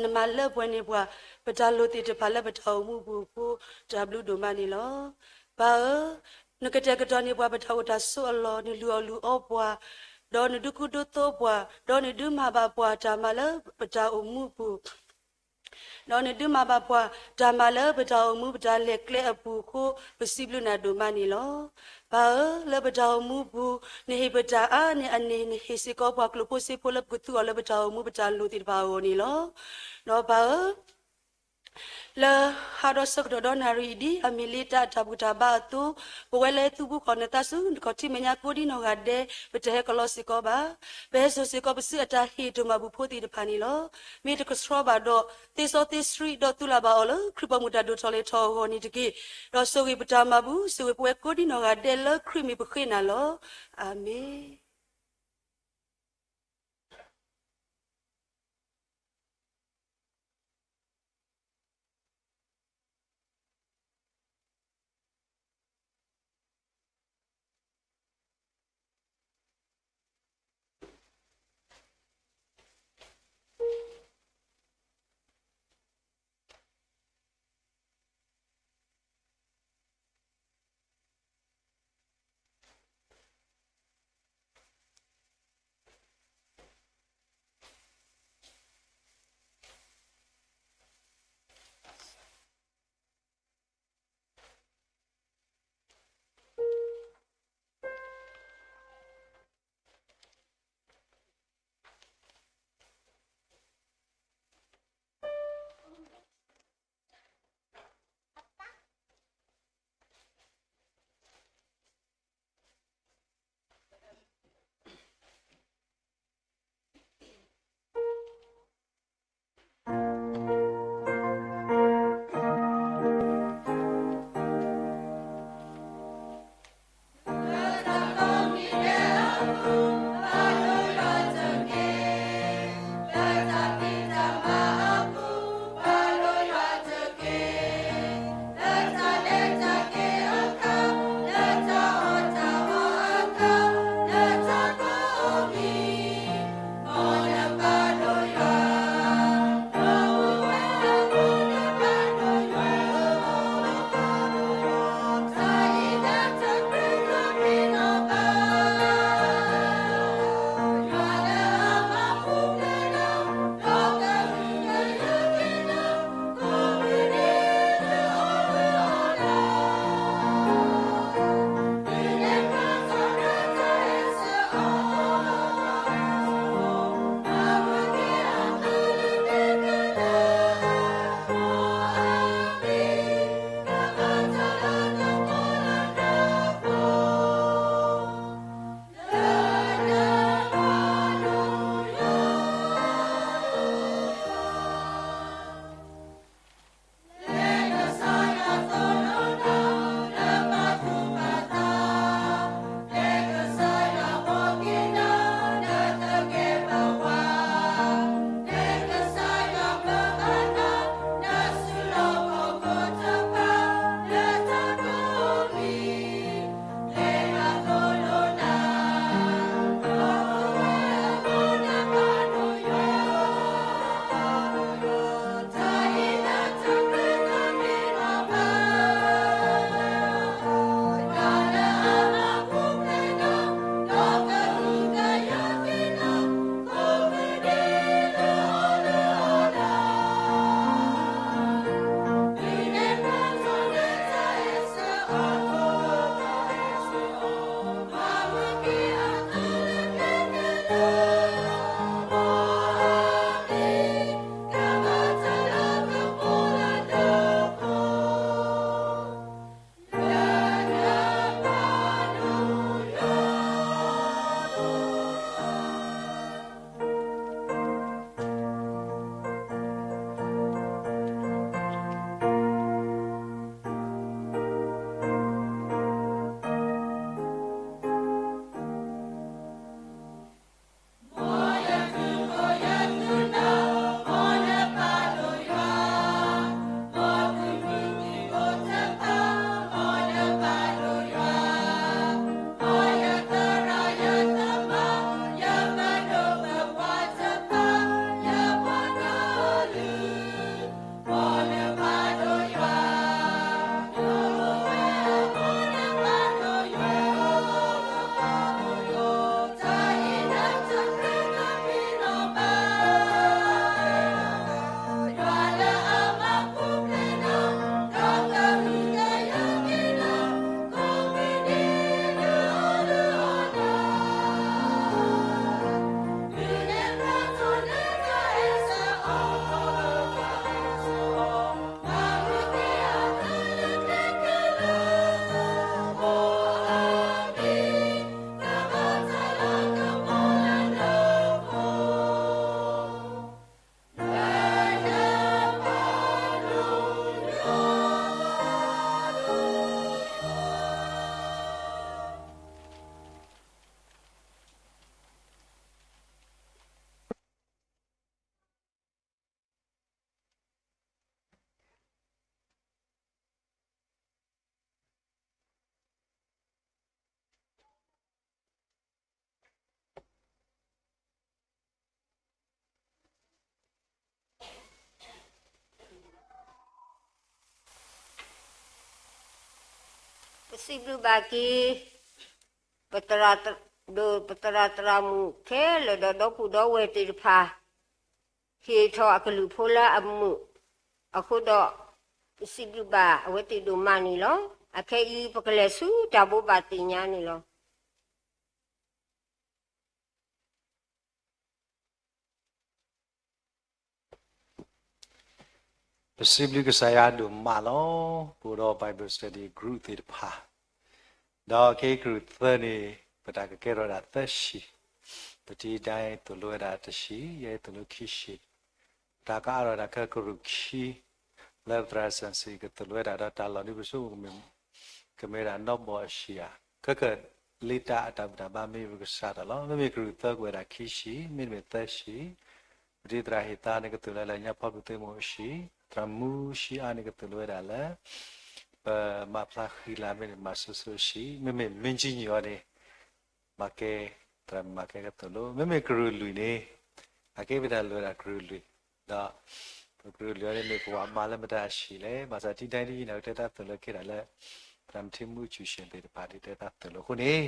နမၤလၢပှဲၤန့ၢ်ပှၤ ပတၢ်လိၣ်သ့ၣ်တဖၣ်လၢပတၢ်အိၣ်မူအပူၤအဃိ တၢ်ဘျုးဒိၣ်မးန့ၣ်လီၤ. ပၢ်ဧၢ, နကတဲာ်ကတီၤန့ၢ်ပှၤပတၢ်အိၣ်တၢ်ဆိးအလီၢ်, နလုၢ်အီၣ်လုၢ်အီပှၤ, ဒီးနဒုးကူဒုးသိးပှၤ, ဒီးနဒုးမၤဘၣ်ပှၤတၢ်မၤလၢပတၢ်အိၣ်မူအပူၤ ဒီးနဒုးမၤဘၣ်ပှၤတၢ်မၤလၢပတၢ်အိၣ်မူပတၢ်လဲၤကျဲအပူၤအဃိ ပစံးဘျုးနၤဒိၣ်မးန့ၣ်လီၤ. ပၢ်ဧၢ, လၢပတၢ်အိၣ်မူပူၤ နဟ့ၣ်ပတၢ်အါန့ၢ်အန့ၣ် နဟ့ၣ်စ့ၢ်ကီးပှၤကျိၣ်ဖိစ့ဖိလၢပကသူအီၤလၢပတၢ်အိၣ်မူပတၢ်လိၣ်သ့ၣ်တဖၣ်အဂီၢ်န့ၣ်လီၤ. ဒီးပၢ်ဧၢ လၢဟါဒီးဆၢကတီၢ်ဒီးနၣ်ရံၣ်အံၤ ဒ်အမ့ၢ်လံတၢ်အတၢ်ဘူၣ်တၢ်ဘါအသိး, ပဝဲလၢသူၣ်ဖှံသးညီနသးဆူနခီၣ်ထံးမဲာ်ညါကိးဒ်နီၢ်ဂၤဒဲး ပတဟဲကလီစ့ၢ်ကီးဘၣ်. ပဟဲစိာ်စ့ၢ်ကီးပစုအတၢ်ဟ့ၣ်ဒိၣ်မးဘူၣ်ဖိသ့ၣ်တဖၣ်န့ၣ်လီၤ. မ့ၢ်တကဆှီဘၣ်ဒီး သ့စီသ့ဆှံဒီးသူလၢ်ဘၣ်အီၤလၢခရံာ်ပိာ်မုၣ်တၢ်ဒိၣ်ထီၣ်လဲၤထီၣ်အဂီၢ်န့ၣ်တက့ၢ်. ဒီးဆိၣ်ဂ့ၤပတၢ်မၤဘူၣ်, ဆိၣ်ဂ့ၤပဝဲကိးဒ်နီၢ်ဂၤဒဲးလၢခရံာ်မ့ၢ်ပဃ့နၤလီၤ. အၤမ့ၣ်. ပစံးဘျုးဘၣ်က့ၤ ပသရၣ်, ဒီးပသရၣ်သရၣ်မုၣ်ခဲလၢာ်ဒီးဒီပုၢ်ဒီဝဲၢ်သ့ၣ်တဖၣ် ဟ့ၣ်ထီၣ်အကလုၢ်ဖိလၢအမုာ်အဃိဒီး ပစံးဘျုးဘၣ်အဝဲသ့ၣ်ဒိၣ်မးန့ၣ်လီၤ. အခဲအံၤ ပကလဲၤဆူတၢ်ဘိးဘၣ်သ့ၣ်ညါန့ၣ်လီၤ. ပစံးဘျုးကစၢ်ယွၤဒိၣ်မးလီၤ. ပအိၣ်ဒီး Bible Study Group သ့ၣ်တဖၣ်, ဒီးခဲအံၤကရူၢ်သၢန့ၣ် ပတၢ်ကကဲထီၣ်ဒၣ်သၢဆံ, ပတံၤဒၣ်သိၣ်လိဝဲဒၣ်တဆံ, ယဲသိၣ်လိခံဆံ, ပတၢ်ကအါထီၣ်ဒၣ်ခဲကရူၢ်ခံ လၢပသရၣ်စံးစ့ၣ်ကသိၣ်လိဝဲဒၣ်ဒီးတၢ်လီၢ်ဒ်ပဆိကမိၣ် ကမ့ၢ်ဒၣ်နီၢ်ဘီၣ်အဆံးဧါ, ခဲကလံတၢ်အတၢ်ဘူၣ်တၢ်ဘါမ့ၢ်ပကစၢ်ဒီးလီၤ. မ့မ့ၢ်ကရူၢ်သၢကွဲးဒၣ်ခံဆံ, မ့တမ့ၢ်သၢဆံ, ပတံၤသရၣ်ဟ့ၣ်သါန့ၣ်ကသိၣ်လိဝဲလၢညါဖီဘုးသ့ၣ်မိၣ်အဆံး, သရၣ်မူဆံအါန့ၣ်ကသိၣ်လိဝဲဒၣ်လၢ ပမၤဖျါဃံလၤမ့ၢ်န့ၣ် မၤစိၤစိၤအဆံး, မ့မ့ၢ်မ့ၢ်ကံၣ်ညီၣ်အီၤန့ၣ် မၤကဲ, သရၣ်မၤကဲကသိၣ်လိ, မ့မ့ၢ်ကရူၢ်လွံၢ်န့ၣ် အကဲပတၢ်လိၣ်ဝဲဒၣ်ကရူၢ်လွံၢ်, ဒီးပကရူၢ်လွံၢ်အီၤန့ၣ်မ့ၢ်ပဝဲမၤလၢမတၤအဆံးလဲၣ်, ဘၣ်ဆၣ်တံၤဒၣ်ဒ်အံၤန့ၣ် ကတဲတၢ်သိၣ်လိခဲဒၣ်လၢ သရၣ်မုၢ်ထံမူအစူၢ်ရှဲသ့ၣ်တဖၣ်ဒ်တဲတၢ်သိၣ်လိအဃိန့ၣ်,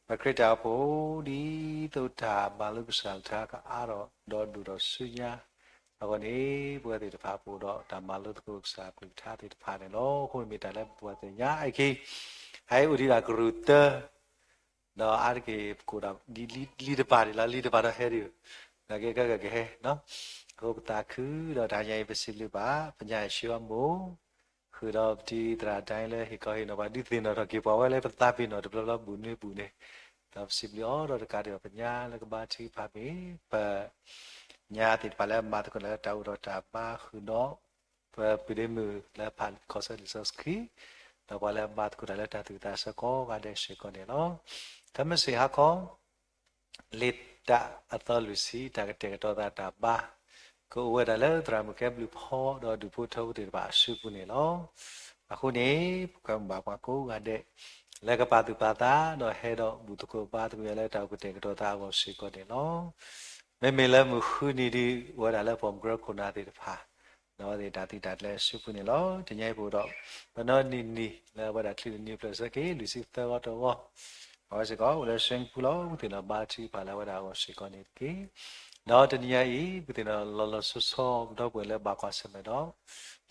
ပခရံာ်တၢ်အိၣ်ဖှိၣ် ဒ်သိးတၢ်မၤလိကစၢ်အကလုၢ်ကထါကအါထီၣ်ဒီးဒိၣ်ထီၣ်ဆူညါအဂီၢ်န့ၣ်, ပဝဲသ့ၣ်တဖၣ်ပအိၣ်ဒီးတၢ်မၤလိသကိးကစၢ်အကလုၢ်ကထါသ့ၣ်တဖၣ်န့ၣ်လီၤ. အဃိန့ၣ်မ့ၢ်တၢ်လၢပဝဲသ့ၣ်ညါအံၤက့ၤ, အအံၤအိၣ်ဒံးဒၣ်ကရူၢ်သၢ ဒီးအါတက့ၢ်ပကိးဒၣ် လံာ်တဖၣ်ဒံးလီၤ, လံာ်တဖၣ်ဒီးဟဲဒံး, နာ်က့ခဲကကဟဲ, အဃိပသးခုဒီးတဟါညါအံၤပစံးဘျုးဘၣ် ပညါအံၤဆှၢအီၤမိၢ်, ဃုာ်ဒီးပတံၤသရၣ်ဒၣ်လၢဟ့ၣ်ခီဟ့ၣ်နီၤပှၤဒုးသ့ၣ်နီၣ်ထီၣ်က့ၤပှၤဝဲလၢပသးပ့ၤနီၣ်တဘျီဘျီဘူးနွံပူၤန့ၣ်, ဒီးပစံးဘျုးအီၤဒီးတကးဒံးဘၣ် ပညါလၢကဘါထုကဖၣ်မ့ၢ် ပညါသ့ၣ်တဖၣ်လၢမၤသကိးတၢ်လၢတၢ်အိၣ်ဒီးတၢ်ဘါဃုာ်ဒီး ပပုၢ်ဒ့မုၣ်လၢဖးခီၣ်ဆၢလံာ်စီဆှံ, ဒီးပှၤလၢအဘါသကိးတၢ်လၢတၢ်သူၣ်ဝံၣ်သးဆၢကိးဂၤဒဲးစ့ၢ်ကီးန့ၣ်လီၤ. ခဲမုၢ်ဆ့ၣ်ဟါခီ လံာ်တၢ်အသီလွံၢ်ဆံ တၢ်ကတဲာ်ကတီၤသးတၢ်ဘါ ကအိၣ်ဝဲဒၣ်လၢသရၣ်မုၣ်ကဲဘျုးဖီဒီးဒူၣ်ဖိထၢဖိသ့ၣ်တဖၣ်အစုပူၤန့ၣ်လီၤ. အဃိန့ၣ် ပကွဲမုာ်ဘၣ်ပှၤကိးဂၤဒဲး လၢကပာ်သူၣ်ပာ်သး ဒီးဟဲဒီးဘူၣ်သကိးဘါသကိးယၤလၢတၢ်အိၣ်ကတဲာ်ကတီၤသးအဂီၢ်စ့ၢ်ကီးန့ၣ်လီၤ. မ့မ့ၢ်လၢမုၢ်ဃုနံၤဒ်ဝဲဒၣ်လၢပှၤမုၢ်ကရၢခိၣ်နၢ်သ့ၣ်တဖၣ် ဒီးအဝဲသ့ၣ်တၢ်သံတၢ်ကျဲအစုပူၤန့ၣ်လီၤ. တနံၤအံၤပအိၣ်ဒီး ပနီၢ်နံၤနံၤလၢအဝဲဒၣ်ချံတနံၤဖျၢၣ်ဆၢက့ၤ လွံၢ်ဆံသၢဂီၤတဂီၤ, အဝဲစ့ၢ်ကီးအိၣ်လၢ Swimming Pool လီၤ. ပကသ့ၣ်နီၣ်ဘါထုကဖၣ်လၢအဝဲဒၣ်အဂီၢ်စ့ၢ်ကီးန့ၣ်တက့ၢ်. ဒီးတနံၤညါအံၤ ပကသ့ၣ်နီၣ်လီၤလီၤဆီဆီ ပဒီပုၢ်ဝဲၢ်လၢဘၣ်ကွၢ်ဆၢၣ်မဲာ်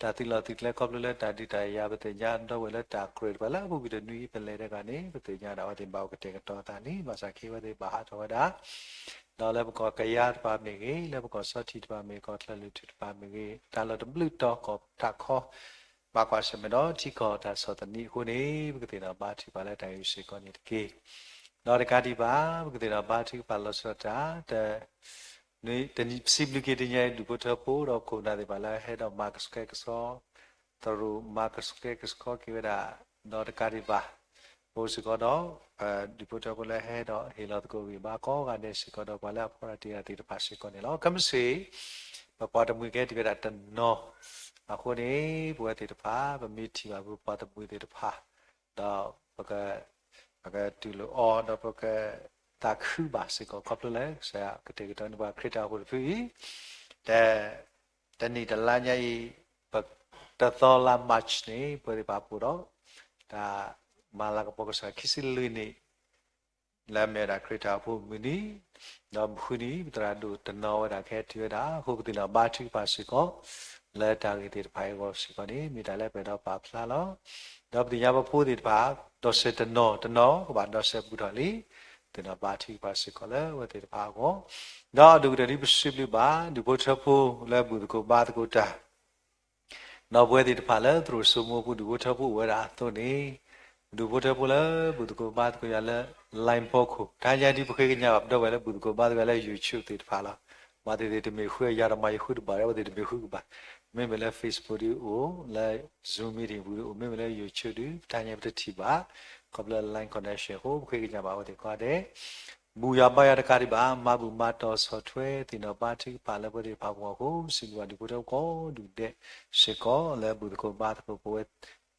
ဒီး တၢ်သုးလီၢ်သုးကျဲခီဖျိလၢတၢ်ဒုးတၢ်ယၤ ပသ့ၣ်ညါဒီပုၢ်ဝဲၢ်လၢတၢ်ကြၢးတဖၣ်လၢအပူၤကွံာ်တနွံအံၤ ပလဲၤတဂၤန့ၣ် ပသ့ၣ်ညါဒၣ်အဝဲသ့ၣ်ဘၣ်အိၣ်ကတဲာ်ကတီၤသးန့ၣ် ဘၣ်ဆၣ်ခဲအံၤအဝဲသ့ၣ်ဘၣ်ဟးထီၣ်ဝဲဒၣ် ဒီးလၢပကီၢ်ကယၤတဖၣ်မ့ၢ်ဂ့ၤ, လၢပကီၢ်စီထံးတဖၣ်မ့ၢ်ဂ့ၤ, ကီၢ်ချၢၣ်လွံၢ်ထူၣ်တဖၣ်မ့ၢ်ဂ့ၤ, တၢ်လီၢ်တဘျုးတီၤကီၢ်တၢ်ခီ ဘၣ်ကွၢ်ဆၢၣ်မဲာ်ဒီးထံကီၢ်တၢ်ဆီၣ်သနံးအဃိန့ၣ် ပကသ့ၣ်နီၣ်ဘါထုကဖၣ်လၢတၢ်ဂ့ၢ်စ့ၢ်ကီးန့ၣ်တက့ၢ်. ဒီးတကးဒံးဘၣ် ပကသ့ၣ်နီၣ်ဘါထုကဖၣ်လီၤဆီဒၣ်တၢ် တနံၤ ပစံးဘျုးက့ၤတနံၤညါအံၤ ဒူၣ်ဖိထၢဖိ ဒီးခိၣ်နၢ်သ့ၣ်တဖၣ်လၢဟဲဒီးမၤကဆှဲကဆှီ သရူးမၤကဆှဲကဆှီက့ၤဝဲဒၣ် ဒီးတကးဒံးဘၣ် အိၣ်စ့ၢ်ကီးဒီး ဒူၣ်ဖိထၢဖိလၢဟဲဒီးဟ့ၣ်လီၤသကိးဂံၢ်ဘါကိးဂၤဒဲးစ့ၢ်ကီးဒီး ပှၤလၢအဖီတၢ်တ့တၢ်သ့ၣ်တဖၣ်စ့ၢ်ကီးန့ၣ်လီၤ. ခဲမုၢ်ဆ့ၣ် ပပှၤတမှံၤကဲထီၣ်ဝဲဒၣ်တနီၤ အဃိန့ၣ် ပဝဲသ့ၣ်တဖၣ် ပမ့ၢ်ထံၣ်ဘၣ်ပပှၤတမှံၤသ့ၣ်တဖၣ် ဒီးပက ပကတူၢ်လိာ်အီၤ ဒီးပကသးခုဘၣ်စ့ၢ်ကီး ခီဖျိလၢကစၢ်ယွၤကတဲာ်ကတီၤန့ၢ်ပှၤခရံာ်တၢ်အိၣ်ဖှိၣ်တဖုအံၤ တ တနံၣ်တလါညါအံၤ ပ တသီလါ March န့ၣ် ပဝဲသ့ၣ်တဖၣ်ပအိၣ်ဒီး တၢ်မၤလၤကပီၤကစၢ်ခံဆံလွံၢ်နံၣ် လၢအမ့ၢ်ဝဲဒၣ်ခရံာ်တၢ်အိၣ်ဖှိၣ်မုၢ်နံၤ ဒီးမုၢ်ဃုနံၤ ပသရၣ်ဒိၣ်တနီၤဝဲဒၣ်ကဟဲတုၤဝဲဒၣ် အဃိပသ့ၣ်နီၣ်ဘါထုကဖၣ်စ့ၢ်ကီး လၢတၢ်ဂ့ၢ်သ့ၣ်တဖၣ်အံၤအဂီၢ်စ့ၢ်ကီးန့ၣ် မ့ၢ်တၢ်လၢပအဲၣ်ဒိးပာ်ဖျါလီၤ. ဒီးပသ့ၣ်ညါပဖိသ့ၣ်တဖၣ် ဒီးစဲးတနီၤတနီၤ ကဘၣ်ဒီးစဲးဘူးထီၣ်လံ သ့ၣ်နီၣ်ဘါထုကဖၣ်စ့ၢ်ကီးလၢအဝဲသ့ၣ်တဖၣ်အဂီၢ် ဒီးအဒိၣ်ကတၢၢ်ဒ်ပစံးဘျုးဘၣ် ဒူၣ်ဖိထၢဖိလၢဘူၣ်သကိးဘါသကိးတၢ် ဒီးပဝဲသ့ၣ်တဖၣ်လၢသရိာ်စိမိဖိဒူၣ်ဖိထၢဖိအိၣ်ဝဲဒၣ်အသိးန့ၣ် ဒူၣ်ဖိထၢဖိလၢဘူၣ်သကိးဘါသကိးယၤလၢ line ဖီခိၣ် တဟါညါဒ်ပဃ့ကညးဘၣ် ပဒီပုၢ်ဝဲၢ်လၢဘူၣ်သကိးဘါသကိးယၤလၢ YouTube သ့ၣ်တဖၣ်လီၤ. ဘၣ်သ့ၣ်သ့ၣ်တမ့ၢ်ဃုယၤတမၤယဃုတဘၣ် အဝဲသ့ၣ်တမ့ၢ်ဃုကဘၣ် မ့မ့ၢ်လၢ Facebook ဒ်အိၣ် လၢ Zoom meeting ပူၤဒ်အိၣ် မ့မ့ၢ်လၢ YouTube ဒ် တဟါညါပတထံၣ်ဘၣ် ခီဖျိ line connection အဃိ ပဃ့ကညးဘၣ်အဝဲသ့ၣ်ကိးဂၤဒဲး ဘူၣ်ယၤဘါယၤတကးဒံးဘၣ် မၤဘူၣ်မၤတီၢ်ဆီၣ်ထွဲသ့ၣ်နီၣ်ဘါထုကဖၣ်လၢပဝဲသ့ၣ်တဖၣ်အဂီၢ်အဃိ စံးဘျုးဘၣ်ဒူၣ်ဖိထၢဖိကိးဒူၣ်ဒဲးစ့ၢ်ကီး လၢဘူၣ်သကိးဘါသကိးပဝဲ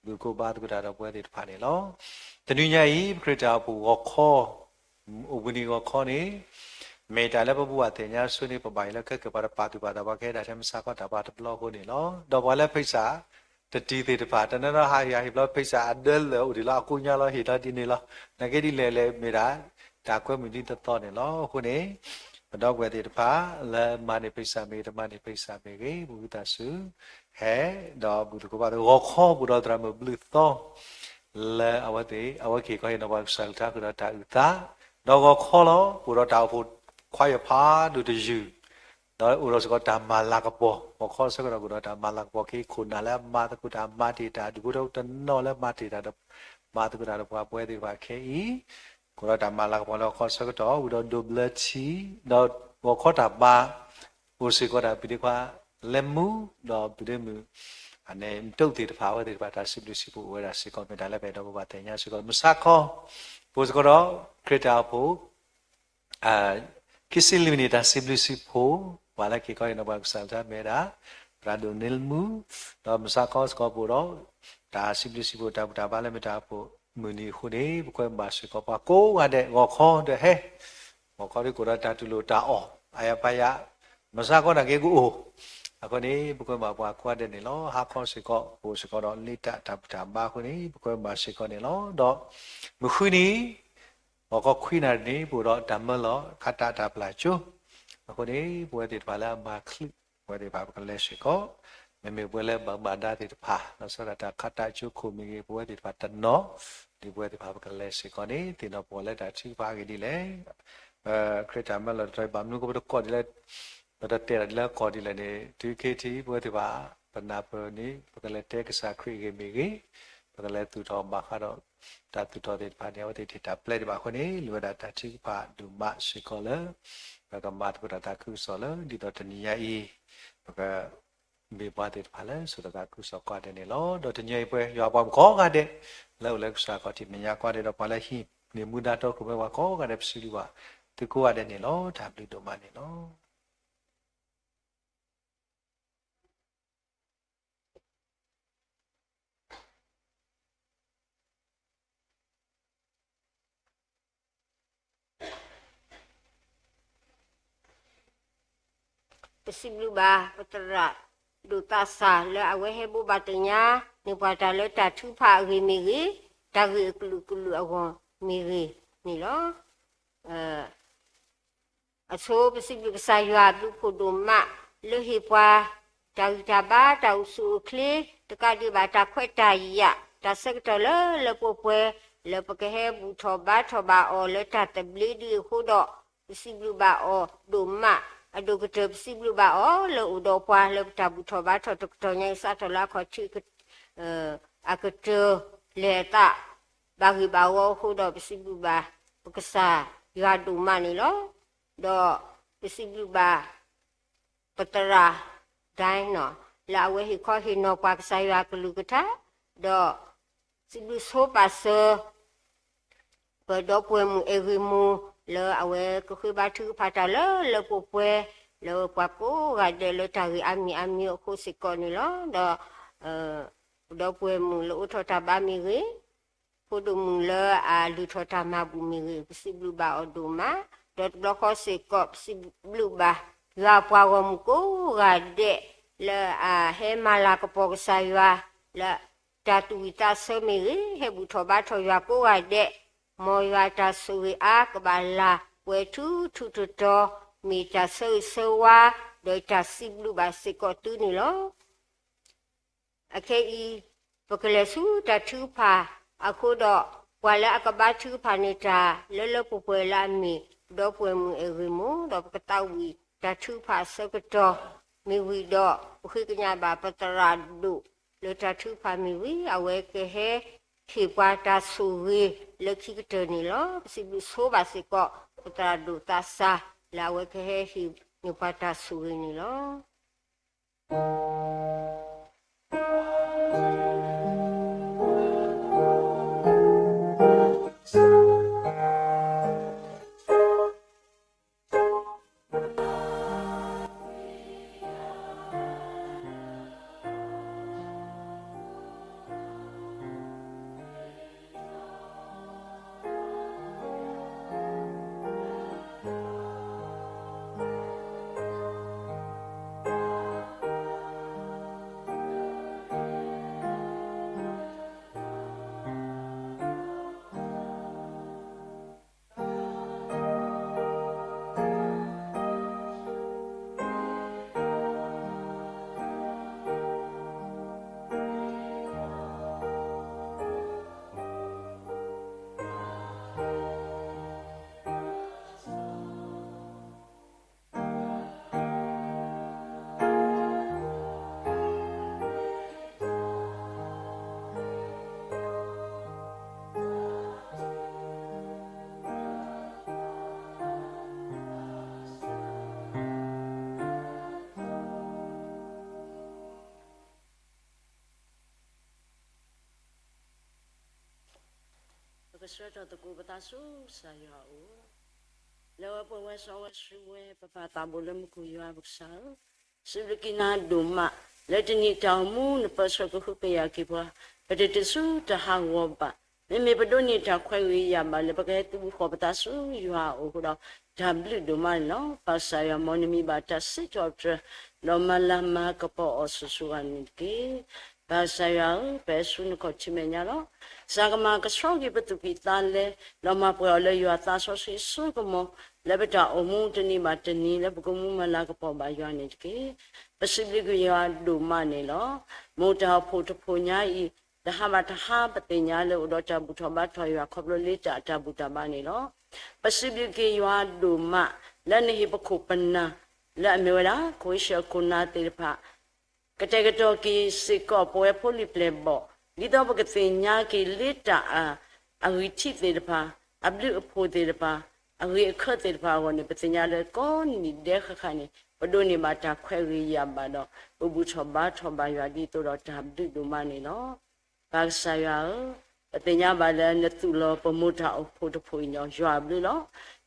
ဘူၣ်သကိးဘါသကိးတၢ်ဒီးပဝဲသ့ၣ်တဖၣ်န့ၣ်လီၤ. တနွံညါအံၤ ပခရံာ်တၢ်အိၣ်ဖှိၣ်ဂီၤခီ အိၣ်ဘှံးနံၤဂီၤခီန့ၣ် မ့ၢ်တၢ်လၢပဘူၣ်ဘၣ်သ့ၣ်ညါဆိန့ၣ် ပဘၣ်ယိၣ်လၢခဲကပၤတပာ်သူၣ်ပာ်သးပှၤကဟဲဒၣ်ထဲမုၢ်ဆါခီတၢ်ဘါတဘျီအဃိန့ၣ်လီၤ. ဒီးပှၤလၢဖံးစး တတံၤသ့ၣ်တဖၣ် တနီၤနီၤဟးဟ့ၣ်ဟးဟ့ၣ်ဘျီ ဖဲစးအဒၢလၢာ်အိၣ်ဒံးလီၤ အကိညါလီၤ ဟ့ၣ်လီၤဒ်န့ၣ်လီၤ. နာ်က့ဒ်လဲၣ်လဲၣ်မ့ၢ်ဒၣ် တၢ်ကွဲမုာ်ဒ်သိးသိးန့ၣ်လီၤ. အဃိန့ၣ် ပဒီပုၢ်ဝဲၢ်သ့ၣ်တဖၣ် လၢမၤန့ၢ်ဖဲစးမ့ၢ်ဂ့ၤ တမၤန့ၢ်ဖဲစးမ့ၢ်ဂ့ၤ မူဝံသးစူၤ ဟဲ ဒီးဘူၣ်သကိးဘါသကိး ဂီၤခီပအိၣ်ဒီးသရၣ်မုၣ်ဘျုးသီ လၢအဝဲသ့ၣ် အဝဲကဟ့ၣ်ခီဟ့ၣ်နီၤပှၤကစၢ်ကလုၢ်ကထါဃုာ်ဒီးတၢ်အုၣ်သး, ဒီးဂီၤခီလီၤ ပအိၣ်ဒီးတၢ်အိၣ်ဖှိၣ်ခွါယဖးဒိၣ်တယုၢ်, ဒီးအိၣ်ဒီးစ့ၢ်ကီးတၢ်မၤလၤကပီၤ, ဂီၤခီဆၢကတီၢ်ကအိၣ်ဒီးတၢ်မၤလၤကပီၤ ကဟ့ၣ်ခိၣ်နၢ်လၢအမၤသကိးတၢ် မၤတ့ၢ်တၢ် ဒူၣ်ဖိထၢဖိတနီၤလၢမၤတ့ၢ်တၢ် မၤသကိးတၢ်ဒီးပှၤပဝဲသ့ၣ်တဖၣ်ခဲအံၤ, ကအိၣ်ဒီးတၢ်မၤလၤကပီၤလၢဂီၤခီဆၢကတီၢ် ဝံၤဒီးဒိးဘျၢထံ, ဒီးဂီၤခီတၢ်ဘါ အိၣ်စ့ၢ်ကီးဒၣ်ပဒ့ခွါလဲၤမူ, ဒီးပဒ့မုၣ် အန့ၣ် မုၢ်တူၣ်သ့ၣ်တဖၣ် အဝဲသ့ၣ်တဖၣ်တၢ်စံးဘျုးစံးဖှိၣ်အိၣ်ဝဲဒၣ်စ့ၢ်ကီး မ့ၢ်တၢ်လၢပအဲၣ်ဒိးပဘၣ်သ့ၣ်ညါစ့ၢ်ကီး မုၢ်ဆါခီ ပအိၣ်စ့ၢ်ကီးဒီး ခရံာ်တၢ်အိၣ်ဖှိၣ် ခံဆံလွံၢ်နံၣ်တၢ်စံးဘျုးစံးဖှိၣ်, ပှၤလၢကဟ့ၣ်ခီဟ့ၣ်နီၤပှၤကစၢ်ကလုၢ်ကထါမ့ၢ်ဝဲဒၣ် သရၣ်ဒိၣ်န့လမူ, ဒီးမုၢ်ဆါခီစ့ၢ်ကီးပအိၣ်ဒီး တၢ်စံးဘျုးစံးဖှိၣ်တၢ်ဘူၣ်တၢ်ဘါလၢမ့ၢ်တၢ်အိၣ်ဖှိၣ်မုၢ်နံၤအဃိန့ၣ် ပကွဲမုာ်ဘၣ်စ့ၢ်ကီးပှၤကိးဂၤဒဲး ဂီၤခီဒီးဟဲ ဂီၤခီဒ်ကအိၣ်ဒီးတၢ်တူၢ်လိာ်တၢ်အီၣ် အါယါပါယါ, မုၢ်ဆါခီနာ်က့ကအိၣ်, အဃိန့ၣ် ပကွဲမုာ်ဘၣ်ပှၤကိးဂၤဒဲးန့ၣ်လီၤ. ဟါခီစ့ၢ်ကီး ပအိၣ်စ့ၢ်ကီးဒီးလ့တၢ်တၢ်ဘူၣ်တၢ်ဘါအဃိန့ၣ် ပကွဲမုာ်ဘၣ်စ့ၢ်ကီးန့ၣ်လီၤ. ဒီးမုၢ်ဃုနံၤ ဂီၤခီခွံနၣ်ရံၣ်န့ၣ် ပအိၣ်ဒီးတၢ်မၢလီၤ ခါတၢ်တၢ်ပျၢ်ကၠိ, အဃိန့ၣ် ပဝဲသ့ၣ်တဖၣ်လၢအမၤချုး ပဝဲသ့ၣ်တဖၣ်ပကလဲၤစ့ၢ်ကီး, မ့မ့ၢ်ပဝဲလၢဘၣ်မူဘၣ်ဒါသ့ၣ်တဖၣ် လီၤဆီဒၣ်တၢ်ခါတၢ်ကၠိခိၣ်မ့ၢ်ဂ့ၤ ပဝဲသ့ၣ်တဖၣ်တနီၤ, ဒ်ပဝဲသ့ၣ်တဖၣ်ပကလဲၤစ့ၢ်ကီးန့ၣ် သ့ၣ်နီၣ်ပှၤလၢတၢ်ထုကဖၣ်အဂ့ၢ်ဒ်လဲၣ် ခရံာ်တၢ်မၢလီၤတတီၤအံၤ ဘၣ်မနုၤဃိပတကိးဒ်လဲၣ် ပတတဲဒ်လၢကိးဒ်လဲၣ်န့ၣ် တုၤခဲအံၤ ပဝဲသ့ၣ်တဖၣ် ပနၢ်ပၢၢ်န့ၣ် ပကလဲၤတဲကစၢ်ခရံာ်အဂ့ၢ်မ့ၢ်ဂ့ၤ, ပကလဲၤသူၣ်ထီၣ်ဘၣ်ဃးဒီး တၢ်သူၣ်ထီၣ်သ့ၣ်တဖၣ်န့ၣ် အဝဲသ့ၣ်တ့ၢ်တၢ်ပျဲဒံးဘၣ်အဃိန့ၣ် လိၣ်ဝဲဒၣ်တၢ်ထုကဖၣ်ဒိၣ်မးစ့ၢ်ကီးလၢ ပကမၤသကိးတၢ်သးခုကစီၣ်လၢ ဒ်သိးတနံၤညါအံၤ ပက မ့ၢ်ပှၤသ့ၣ်တဖၣ်လၢစိာ်တၢ်သးခုကစီၣ်ကိးဂၤဒဲးန့ၣ်လီၤ. ဒီးတနံၤအံၤပဝဲယွၤပှၤမုၣ်ကိးဂၤဒဲး လၢအိၣ်လၢကစၢ်ခီၣ်ထံးမဲာ်ညါကိးဂၤဒဲး ဒီးပှၤလၢဟံးန့ၢ်မူဒါတီခိၣ်ရိၣ်မဲပှၤကိးဂၤဒဲး ပစံးဘျုးဘၣ်သုကိးဂၤဒဲးန့ၣ်လီၤ. တၢ်ဘျုးဒိၣ်မးန့ၣ်လီၤ. ပစံးဘျုးဘၣ် ပသရၣ်ဒိၣ်သးစၢ် လၢအဝဲဟဲဘိးဘၣ်သ့ၣ်ညါန့ၢ်ပှၤတၢ်လၢတၢ်ထုကဖၣ်အဂ့ၢ်မ့ၢ်ဂ့ၤ, တၢ်ဂ့ၢ်အကလုာ်ကလုာ်အဂီၢ်မ့ၢ်ဂ့ၤန့ၣ်လီၤ. အဆိပစံးဘျုးကစၢ်ယွၤဘျုးဖှိၣ်ဒိၣ်မး လၢဟ့ၣ်ပှၤ တၢ်ဂံၢ်တၢ်ဘါ တၢ်အိၣ်ဆူၣ်အိၣ်ချ့ တကးဒံးဘၣ်တၢ်ခွဲးတၢ်ယာ် တၢ်ဆၢကတီၢ်လၢလၢပှဲၤပှဲၤ လၢပကဟဲဘူၣ်ထီၣ်ဘါထီၣ်ဘၣ်အီၤလၢတၢ်သဘျ့ဒ်အံၤအဃိဒီး ပစံးဘျုးဘၣ်အီၤဒိၣ်မး အဒိၣ်ကတၢၢ် ပစံးဘျုးဘၣ်အီၤလၢအိၣ်ဒီးပှၤလၢပတၢ်ဘူၣ်ထီၣ်ဘါထီၣ်တကတီၢ်ညါအံၤ စးထီၣ်လၢအခီၣ်ထံး အကတၢၢ်လဲၤအသး ဘၣ်ဂ့ၢ်ဘၣ်ဝီအဃိဒီး ပစံးဘျုးဘၣ်ပကစၢ်ယွၤဒိၣ်မးန့ၣ်လီၤ. ဒီးပစံးဘျုးဘၣ် ပသရၣ်ဒဲနီၣ် လၢအဝဲဟ့ၣ်ခီဟ့ၣ်နီၤပှၤကစၢ်ယွၤကလုၢ်ကထါ, ဒီးစံးဘျုးဆိပာ်စၢၤ ပဒီပုၢ်ဝဲၢ်မုၣ်အဲၣ်ဂ့ၤမိၢ် လၢအဝဲကဃ့ဘါထုကဖၣ်တၢ်လၢလၢပှဲၤပှဲၤ လၢပှၤကိးဂၤဒဲးလၢတၢ်ဂ့ၢ်အါမံၤအါမံၤအဃိစ့ၢ်ကီးန့ၣ်လီၤ. ဒီး ပဒီပုၢ်ဝဲၢ်မုၣ်လၢအိးထီၣ်တၢ်ဘါမ့ၢ်ဂ့ၤ, ဖိဒိၣ်မုၣ်လၢအလုၢ်ထီၣ်တၢ်မၤဘူၣ်မ့ၢ်ဂ့ၤ, ပစံးဘျုးဘၣ်အီၤဒိၣ်မး, ဒီးတဘျီဃီစ့ၢ်ကီး ပစံးဘျုးဘၣ်ယွၤပှၤဂီၢ်မုၢ်ကိးဂၤဒဲး လၢအဟဲမၤလၤကပီၤကစၢ်ယွၤ လၢတၢ်သူၣ်ဝံၣ်သးဆၢမ့ၢ်ဂ့ၤ, ဟဲဘူၣ်ထီၣ်ဘါထီၣ်ယွၤကိးဂၤဒဲး, မ်ယွၤတၢ်ဆိၣ်ဂ့ၤအါကဘၣ်လၢ်ပှဲၤထူထူတီတီ, မ့ၢ်တၢ်ဆၢဂ့ၤဆၢဝါ, ဒီးတၢ်စံးဘျုးဘၣ်စ့ၢ်ကီးသုန့ၣ်လီၤ. အခဲအံၤ ပကလဲၤဆူတၢ်ထုကဖၣ်အဃိဒီး ပှၤလၢအကဘါထုကဖၣ်န့ၢ်တၢ်လၢလၢပှဲၤပှဲၤလၢအမ့ၢ် ပဒီပုၢ်ဝဲၢ်မုၣ်အဲၣ်ဂ့ၤမိၢ် ဒီးပကသးဝံၣ်တၢ်ထုကဖၣ်အဆၢကတီၢ်မ့ၢ်ဝံၤဒီး ပဃ့ကညးဘၣ်ပသရၣ်ဒိၣ်လၢတၢ်ထုကဖၣ်မ့ၢ်ဝံၤ အဝဲကဟဲဟ့ၣ်ပှၤတၢ်ဆိၣ်ဂ့ၤလၢခံကတၢၢ်န့ၣ်လီၤ. ပစံးဘျုးဆိဘၣ်စ့ၢ်ကီး ပသရၣ်ဒိၣ်သးစၢ် လၢအဝဲကဟဲဟ့ၣ်န့ၢ်ပှၤတၢ်ဆိၣ်ဂ့ၤန့ၣ်လီၤ. ပဆၢထီၣ်သကိးပသးဆူကစၢ်ယွၤအအိၣ်, လၢဝဲပှဲၤဝဲစီဝဲဆှံဝဲ ပပၢ်သးဘိလၢမူခိၣ် ယွၤပကစၢ်ဧၢ, စံးဘျုးက့ၤနၤဒိၣ်မး လၢတနံၤတၢ်အိၣ်မူ နပၢဆှၢကဟုကယာ်က့ၤပှၤ ပတတုၤဆူတၢ်ဟးဂီၤဘၣ်. မ့မ့ၢ်ပဒိးန့ၢ်တၢ်ခွဲးဂ့ၤယာ်ဘၣ်လၢ ပကဟဲသုးဘူးဃီၤပသးဆူယွၤအအိၣ်အဃိဒီး တၢ်ဘျုးဒိၣ်မးန့ၣ်လီၤ. ပၢ်ကစၢ်ယွၤ မ်နမံၤဘၣ်တၢ်စံးထီၣ်ပတြၢၤ ဒီးမၤလၤမၤကပီၤအီၤဆူၣ်ဆူၣ်ဂီၢ်န့ၣ်တက့ၢ်. ပၢ်ကစၢ်ယွၤဧၢ, ပဟဲဆူနခီၣ်ထံးမဲာ်ညါလီၤ. ကစၢ်ကမၤကဆှီက့ၤပသူၣ်ကံၢ်သးလဲ, ဒီးမၤပှဲၤအီၤလၢယွၤသးစီဆှံစိကမီၤ, လၢပတၢ်အိၣ်မူတနံၤဘၣ်တနံၤ လၢပကမူမၤလၤကပီၤဘၣ်ယွၤန့ၣ်တက့ၢ်. ပစံးဘျုးက့ၤယွၤဒိၣ်မးန့ၣ်လီၤ. မ်တၢ်အိၣ်ဖှိၣ်တဖှိၣ်ညါအံၤ တဟါဘၣ်တဟါ ပသ့ၣ်ညါလၢအိၣ်ဒီးတၢ်ဘူၣ်ထီၣ်ဘါထီၣ်ယွၤ ခီဖျိလၢတၢ်အတၢ်ဘူၣ်တၢ်ဘါန့ၣ်လီၤ. ပစံးဘျုးက့ၤယွၤဒိၣ်မး လၢနဟ့ၣ်ပခိၣ်ပနၢ် လၢအမ့ၢ်ဝဲဒၣ် ခိၣ်အ့ၡၢၣ်ခိၣ်နၢ်သ့ၣ်တဖၣ် ကတဲာ်ကတီၤက့ၤစ့ၢ်ကီး ပဝဲဖိလံၤပျဲၢ်ဘီၣ် ဒ်သိးပကသ့ၣ်ညါက့ၤလၢတၢ် အဂံၢ်ထံးသ့ၣ်တဖၣ်, အဘျုးအဖှိၣ်သ့ၣ်တဖၣ်, အဂ့ၤအခၢးသ့ၣ်တဖၣ်အဂီၢ်န့ၣ် ပသ့ၣ်ညါလၢကိးနံၤဒဲးဃၣ်ဃၣ်န့ၣ် ပဒိးန့ၢ်ဘၣ်တၢ်ခွဲးဂ့ၤယာ်ဘၣ်ဒီး ပဘူၣ်ထီၣ်ဘါထီၣ်ဘၣ်ယွၤဒ်သိးဒီးတၢ်ဘျုးဒိၣ်မးန့ၣ်လီၤ. ပၢ်ကစၢ်ယွၤဧၢ, ပသ့ၣ်ညါဘၣ်လၢနသူၣ်လီၤပမိၢ်တၢ်အိၣ်ဖှိၣ်တဖှိၣ်အံၤဒီးယွၤအဘျုးလီၤ.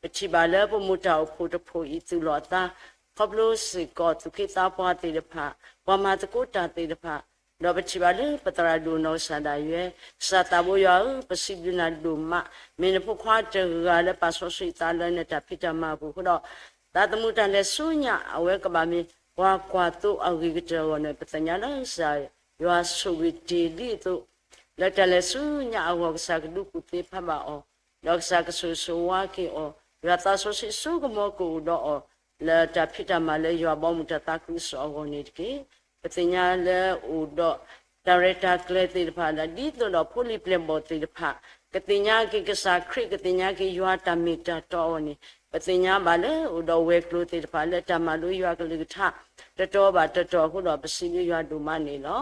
ပထံၣ်ဘၣ်လၢပမိၢ်တၢ်အိၣ်ဖှိၣ်တဖှိၣ်အံၤသူၣ်လီၤအသး ခီဖျိစ့ၢ်ကီးသူၣ်က့သးပှၢ်သ့ၣ်တဖၣ်, ပှၤမၤသကိးတၢ်သ့ၣ်တဖၣ်, ဒီးပထံၣ်ဘၣ်လၢပသရၣ်ဒိၣ်နီၢ်ကစၢ်ဒၣ်ယွဲ, ကစၢ်သးဘိယွၤဧၢ, ပစံးဘျုးနၤဒိၣ်မး, မ့ၢ်နဖိခွါတဂၤလၢပာ်စီဆှံသးလၢနတၢ်ဖံးတၢ်မၤအပူၤအဃိဒီး သးသမူတၢ်လဲၤဆူညါ အဝဲကဘၣ်မ့ၢ်ပှၤကွၢ်သိအဂ့ၤကတၢၢ်အဂီၢ်န့ၣ် ပသ့ၣ်ညါလၢကစၢ်ယွၤဆိၣ်ဂ့ၤတ့ၢ်ဒ်အသိး လၢတၢ်လဲၤဆူညါအဂီၢ် ကစၢ်ကဒုးကူၣ်သ့ဖးဘၣ်အီၤ, ဒီးကစၢ်ကဆိၣ်ဂ့ၤဆိၣ်ဝါက့ၤအီၤ, ယွၤသးစီဆှံစိကမီၤကအိၣ်ဒီးအီၤ လၢတၢ်ဖံးတၢ်မၤလၢယွၤဘီမုၢ်တၢ်သးခုကစီၣ်အဂီၢ်န့ၣ်တက့ၢ်. ပသ့ၣ်ညါလၢအိၣ်ဒီးတၢ်ရဲၣ်တၢ်ကျဲၤသ့ၣ်တဖၣ် ဒ်သိးဒီးဖိလံၤပျဲၢ်ဘီၣ်သ့ၣ်တဖၣ် ကသ့ၣ်ညါက့ၤကစၢ်ခရံာ် ကသ့ၣ်ညါက့ၤယွၤတၢ်မ့ၢ်တၢ်တီအဂီၢ်န့ၣ် ပသ့ၣ်ညါဘၣ်လၢအိၣ်ဒီးဝဲၤကျိၤသ့ၣ်တဖၣ် လၢတၢ်မၤလိယွၤကလုၢ်ကထါ တတီၤဘၣ်တတီၤအဃိဒီး ပစံးဘျုးယွၤဒိၣ်မးန့ၣ်လီၤ.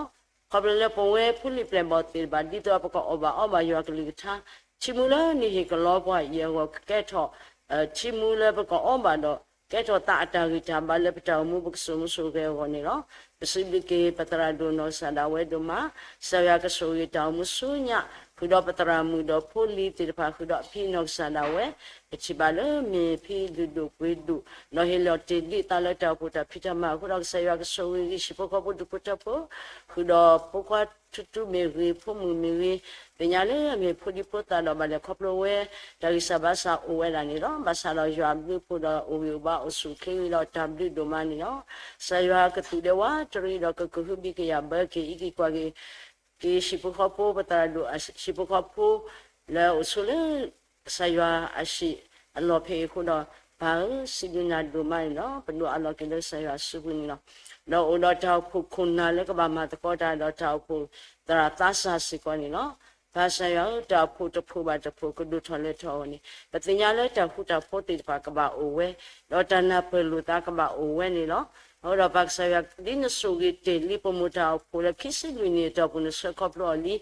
ခီဖျိလၢပဝဲဖိလံၤပျဲၢ်ဘီၣ်သ့ၣ်တဖၣ် ဒ်သိးပကအီၣ်ဘၣ်အီဘၣ်ယွၤကလုၢ်ကထါ ထံမူလၢနဟ့ၣ်ကလီပှၤအံၤအဂီၢ် ကကဲထီၣ် ထံမူလၢပကအီဘၣ်ဒီး ကဲထီၣ်သးအတၢ်ဂံၢ်တၢ်ဘါလၢပတၢ်အိၣ်မူ ပကစိာ်မူစိာ်ဂဲၤအဂီၢ်န့ၣ်လီၤ. ပစံးဘျုးက့ၤပသရၣ်ဒိၣ်နီၢ်ကစၢ်ဒၣ်ဝဲဒိၣ်မး, ကစၢ်ယွၤကဆိၣ်ဂ့ၤတၢ်အိၣ်မူဆူညါ ဃုာ်ဒီးပသရၣ်မုၣ်ဒီးဖိလံၤသ့ၣ်တဖၣ် ဃုာ်ဒီးအဖံနီၢ်ကစၢ်ဒၣ်ဝဲ, ပထံၣ်ဘၣ်လၢမ့ၢ်ဖံလုၢ်ဒိၣ်ပှ့ၤဒိၣ် ဒီးဟ့ၣ်လီၤတ့ၢ်ဒံးသးလၢတၢ်အိၣ်ဖှိၣ်တၢ်ဖံးတၢ်မၤအဃိဒီး ကစၢ်ယွၤကဆိၣ်ဂ့ၤက့ၤဟံၣ်ဖိဃီဖိဒူၣ်ဖိထၢဖိ ဃုာ်ဒီးဖိခွါထူထူမ့ၢ်ဂ့ၤ ဖိမုၣ်မ့ၢ်ဂ့ၤ, သ့ၣ်ညါလၢအမ့ၢ်ဖိဒံဖိသၣ်ဒီးဘၣ်လဲၤခီဖျိဝဲ တၢ်ဂံၢ်စၢ်ဘါစၢ်အိၣ်ဝဲဒၣ်န့ၣ်လီၤ. ဘၣ်ဆၣ်ဒီးယွၤအဘျုးအဖှိၣ်ဒီးအိၣ်ဂံၢ်အိၣ်ဘါအိၣ်ဆူၣ်အိၣ်ချ့ဂ့ၤဒီးတၢ်ဘျုးဒိၣ်မးန့ၣ်လီၤ. ကစၢ်ယွၤကသူၣ်ဒဲဝးတရံးဒီးကကဟုဘံၣ်ကယာ်ဘၢက့ၤ အံးက့ၤကွၢ်က့ၤ က့ၤဟံၣ်ဖိဃီဖိ ပသရၣ်ဒိၣ်ဟံၣ်ဖိဃီဖိ လၢအိၣ်ဆိးလၢ ကစၢ်ယွၤအဟံၣ်အလီၢ်ဖဲအံၤအဃိဒီး ပၢ်ဧၢ စံးဘျုးနၤဒိၣ်မးန့ၣ်လီၤ. ပဒိးအးလီၤက့ၤလၢကစၢ်ယွၤအစုပူၤန့ၣ်လီၤ. ဒီးအိၣ်ဒီးတၢ်အိၣ်ဖှိၣ်ခိၣ်နၢ်လၢကဘၣ်မၤသကိးတၢ်ဒီးတၢ်အိၣ်ဖှိၣ်သရၣ်သးစၢ်စ့ၢ်ကီးန့ၣ်လီၤ. ပၢ်ကစၢ်ယွၤဧၢ, တၢ်အိၣ်ဖှိၣ်တဖှိၣ်ဘၣ်တဖှိၣ်ကဒိၣ်ထီၣ်လဲၤထီၣ်အဂီၢ်န့ၣ် ပသ့ၣ်ညါလၢတၢ်ဃူတၢ်ဖိးသ့ၣ်တဖၣ်ကဘၣ်အိၣ်ဝဲ, ဒီးတၢ်နၢ်ပၢၢ်လိာ်သးကဘၣ်အိၣ်ဝဲန့ၣ်လီၤ. အဃိဒီးပၢ်ကစၢ်ယွၤ ဒ်နဆိၣ်ဂ့ၤတ့ၢ်လံပမိၢ်တၢ်အိၣ်ဖှိၣ်လၢခံဆံလွံၢ်နံၣ်အတီၢ်ပူၤ နဆှၢခီဖျိအီၤလံ.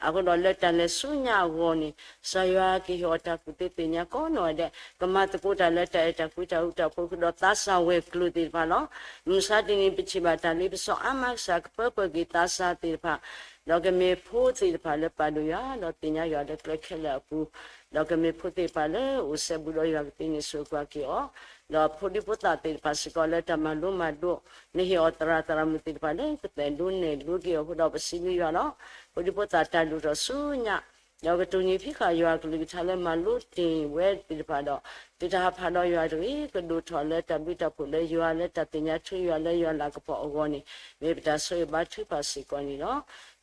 အဃိဒီးလၢတၢ်လဲၤဆူညါအဂီၢ်န့ၣ် ကစၢ်ယွၤကဟ့ၣ်အီၤတၢ်ကူၣ်သ့သ့ၣ်ညါကိးနီၢ်ဂၤဒဲး ကမၤသကိးတၢ်လၢတၢ်အဲၣ်တၢ်ကွံတၢ်ဃူတၢ်ဖိး ဃုာ်ဒီးသးစၢ်ဝဲၤကျိၤသ့ၣ်တဖၣ်လီၤ. မုၢ်မဆါတနံၤပထံၣ်ဘၣ်တၢ်လံပစီအါမး ကစၢ်ကပၢပှဲၤက့ၤသးစၢ်သ့ၣ်တဖၣ် ဒီးကမ့ၢ်ဖိသ့ၣ်တဖၣ်လၢပာ်ဒိၣ်ယွၤ ဒီးသ့ၣ်ညါယွၤလၢကျဲခဲလၢာ်အပူၤ, ဒီးကမ့ၢ်ဖိသ့ၣ်တဖၣ်လၢအိၣ်စဲဘူးဒီးယွၤကသ့န့ၣ် ဆိၣ်ဂ့ၤကွၢ်က့ၤအီၤ, ဒီးဖိဒံဖိသၣ်သ့ၣ်တဖၣ်စ့ၢ်ကီးလၢတၢ်မၤလိမၤဒိး နဟ့ၣ်အီၤသရၣ်သရၣ်မုၣ်သ့ၣ်တဖၣ်လၢကသဲးဒိးနဲၣ်ဒိးက့ၤအီၤအဃိဒီး ပစံးဘျုးယွၤလီၤ. ဖိဒံဖိသၣ်တၢ်ဒိၣ်ထီၣ်ဆူညါ ဒီးကတိၢ်နီၣ်ဖံးဃာ်ယွၤကလုၢ်ကထါလၢမၤလိတ့ၢ်ဝဲသ့ၣ်တဖၣ်ဒီး သုတဟးဖးဒီးယွၤတဂ့ၤ, ကဒိၣ်ထီၣ်လၢတၢ်ဘျုးတၢ်ဖှိၣ်လၢယွၤလၢတၢ်သ့ၣ်ညါဆူယွၤလၢယွၤလၤကပီၤအဂီၢ်န့ၣ် မ့ၢ်ပတၢ်ဆိၣ်ဂ့ၤဘါထုကဖၣ်စ့ၢ်ကီးန့ၣ်လီၤ.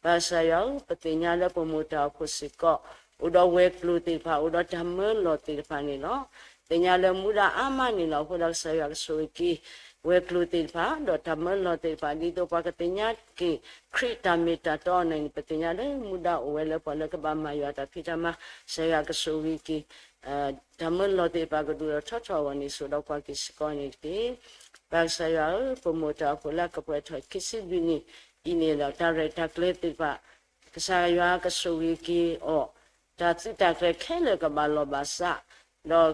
ပၢ်ကစၢ်ယွၤဧၢ, ပသ့ၣ်ညါလၢပမိၢ်တၢ်အိၣ်ဖှိၣ်စ့ၢ်ကီး အိၣ်ဒီးဝဲၤကျိၤသ့ၣ်တဖၣ် အိၣ်ဒီးတၢ်မၢလီၤသ့ၣ်တဖၣ်န့ၣ်လီၤ. သ့ၣ်ညါလၢမူဒါအါမးန့ၣ်လီၤ. အဃိဒီးကစၢ်ယွၤကဆိၣ်ဂ့ၤက့ၤ ဝဲၤကျိၤသ့ၣ်တဖၣ် ဒီးတၢ်မၢလီၤသ့ၣ်တဖၣ် ဒ်သိးပှၤကသ့ၣ်ညါက့ၤ ခရံာ်တၢ်မ့ၢ်တၢ်တီအီၤန့ၣ် ပသ့ၣ်ညါလၢမူဒါအိၣ်ဝဲလၢပှၤလၢကဘၣ်မၤယွၤတၢ်ဖံးတၢ်မၤ ကစၢ်ယွၤကဆိၣ်ဂ့ၤက့ၤ တၢ်မၢလီၤသ့ၣ်တဖၣ်ကဒိၣ်ထီၣ်ထီထီၣ်အဂီၢ်န့ၣ် ဆိၣ်ဒီးကွၢ်က့ၤစ့ၢ်ကီးန့ၣ်တက့ၢ်. ပၢ်ကစၢ်ယွၤဧၢ, ပမိၢ်တၢ်အိၣ်ဖှိၣ်လၢအကပှဲၤထီၣ်ခံဆံလွံၢ်နံၣ်အံၤန့ၣ်ဒီး တၢ်ရဲၣ်တၢ်ကျဲၤသ့ၣ်တဖၣ် ကစၢ်ယွၤကဆိၣ်ဂ့ၤက့ၤအီၤ, တၢ်သုးတၢ်ကျဲၤခဲလၢာ်ကဘၣ်လီၤဘၣ်စး, ဒီး